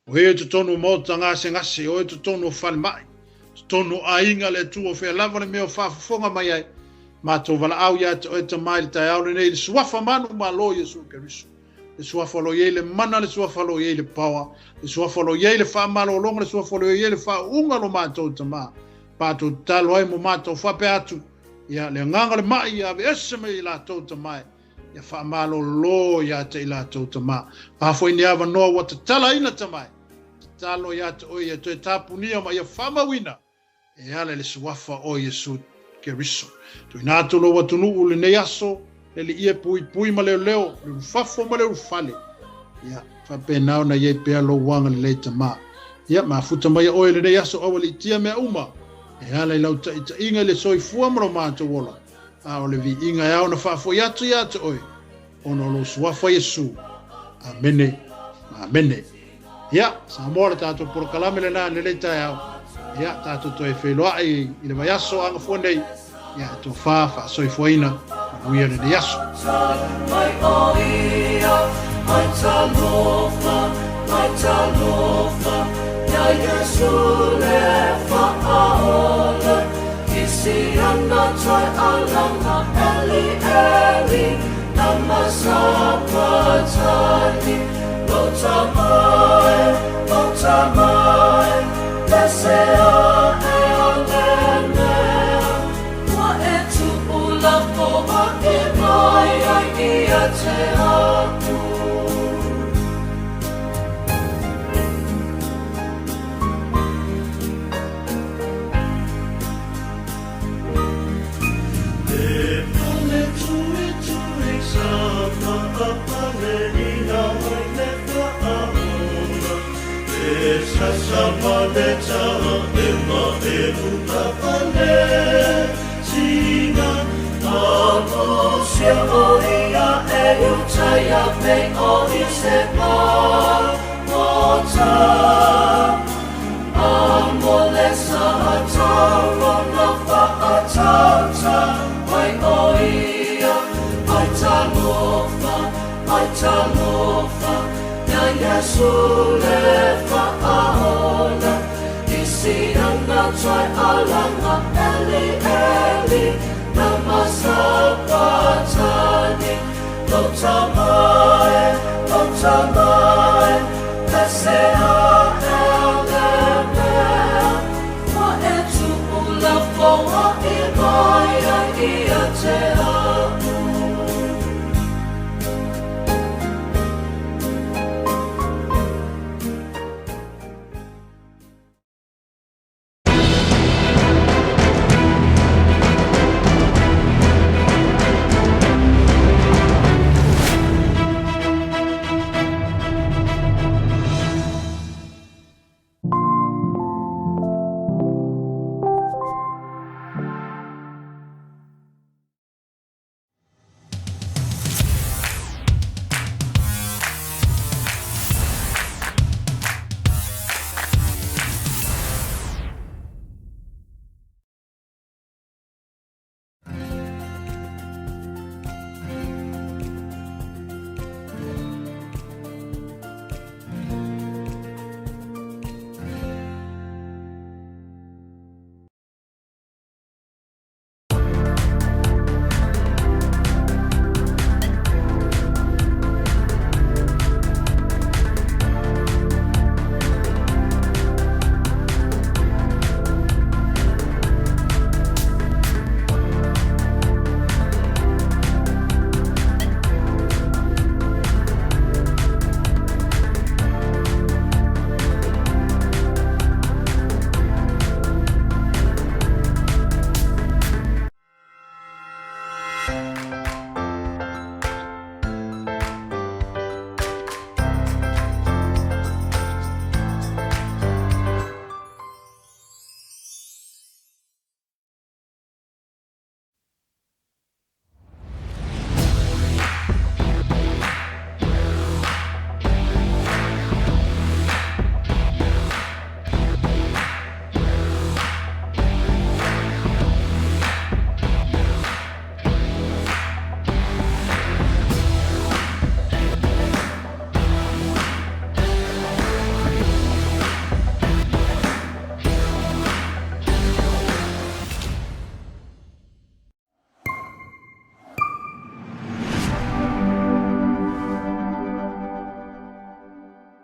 O e i totonu o maota gasegase, o e i totonu o falemai, totonu o aiga le Atua, o fea lava le mea o faafofoga mai ai, matou valaau ia te oe Tama i le taeao lenei i le suafa manumalo o Iesu Keriso. Le suafa o lo o i ai le mana, le suafa o lo o i ai le power, le suafa o lo o i ai le faamalologa, le suafa o lo o i ai le faauuga lo matou Tama. Matou tatalo ai mo matou faapea atu, ia le agaga o le mai ia aveese mai i latou Tama e. Ia faamalolo ia te i latou Tama. A foi ni avanoa ua tatalaina Tama e, tatalo ia te oe ia toe tapunia ma ia faamauina e ala i le suafa o Iesu Keriso. Tuuina atu lou atunuu lenei aso, le liia puipui ma leoleo, le ulufafo ma le ulufale. Ia faapena ona i ai pea lou agalelei Tama. Ia mafuta mai oe lenei aso aualiitia mea uma e ala i lau taitaiga i le soifua ma lo matou ola. A o le viiga e ao ona faafoi atu ia te oe, ona o lou suafa Iesu. Amene. Amene. Ia, Samoa le tatou polokalame lena i lenei taeao. Ia, tatou toe feiloai i le vaiaso a gafua nei. Ia, e tofa faasoifuaina, manuia lenei aso. Mai o ia, mai talofa, mai talofa, ia Iesu le faaola. Isi ana toe alanga Eli Eli lama sabachthani Lota mai, lota mai Lesea e alemea Ua e tu'u lafo a'i mai ai ia te a'u. E pale tuitui sa faapale ina mai le faaola E sasa ma le taa e ma e uka pale sina A mo sia o ia e uta ia pe o ia se pa mota A mo le sa tau na faatata mai o ia ai talofa ai talofa. Iesu le Faaola, Isiana toi alanga Eli Eli, lama sabachthani, lo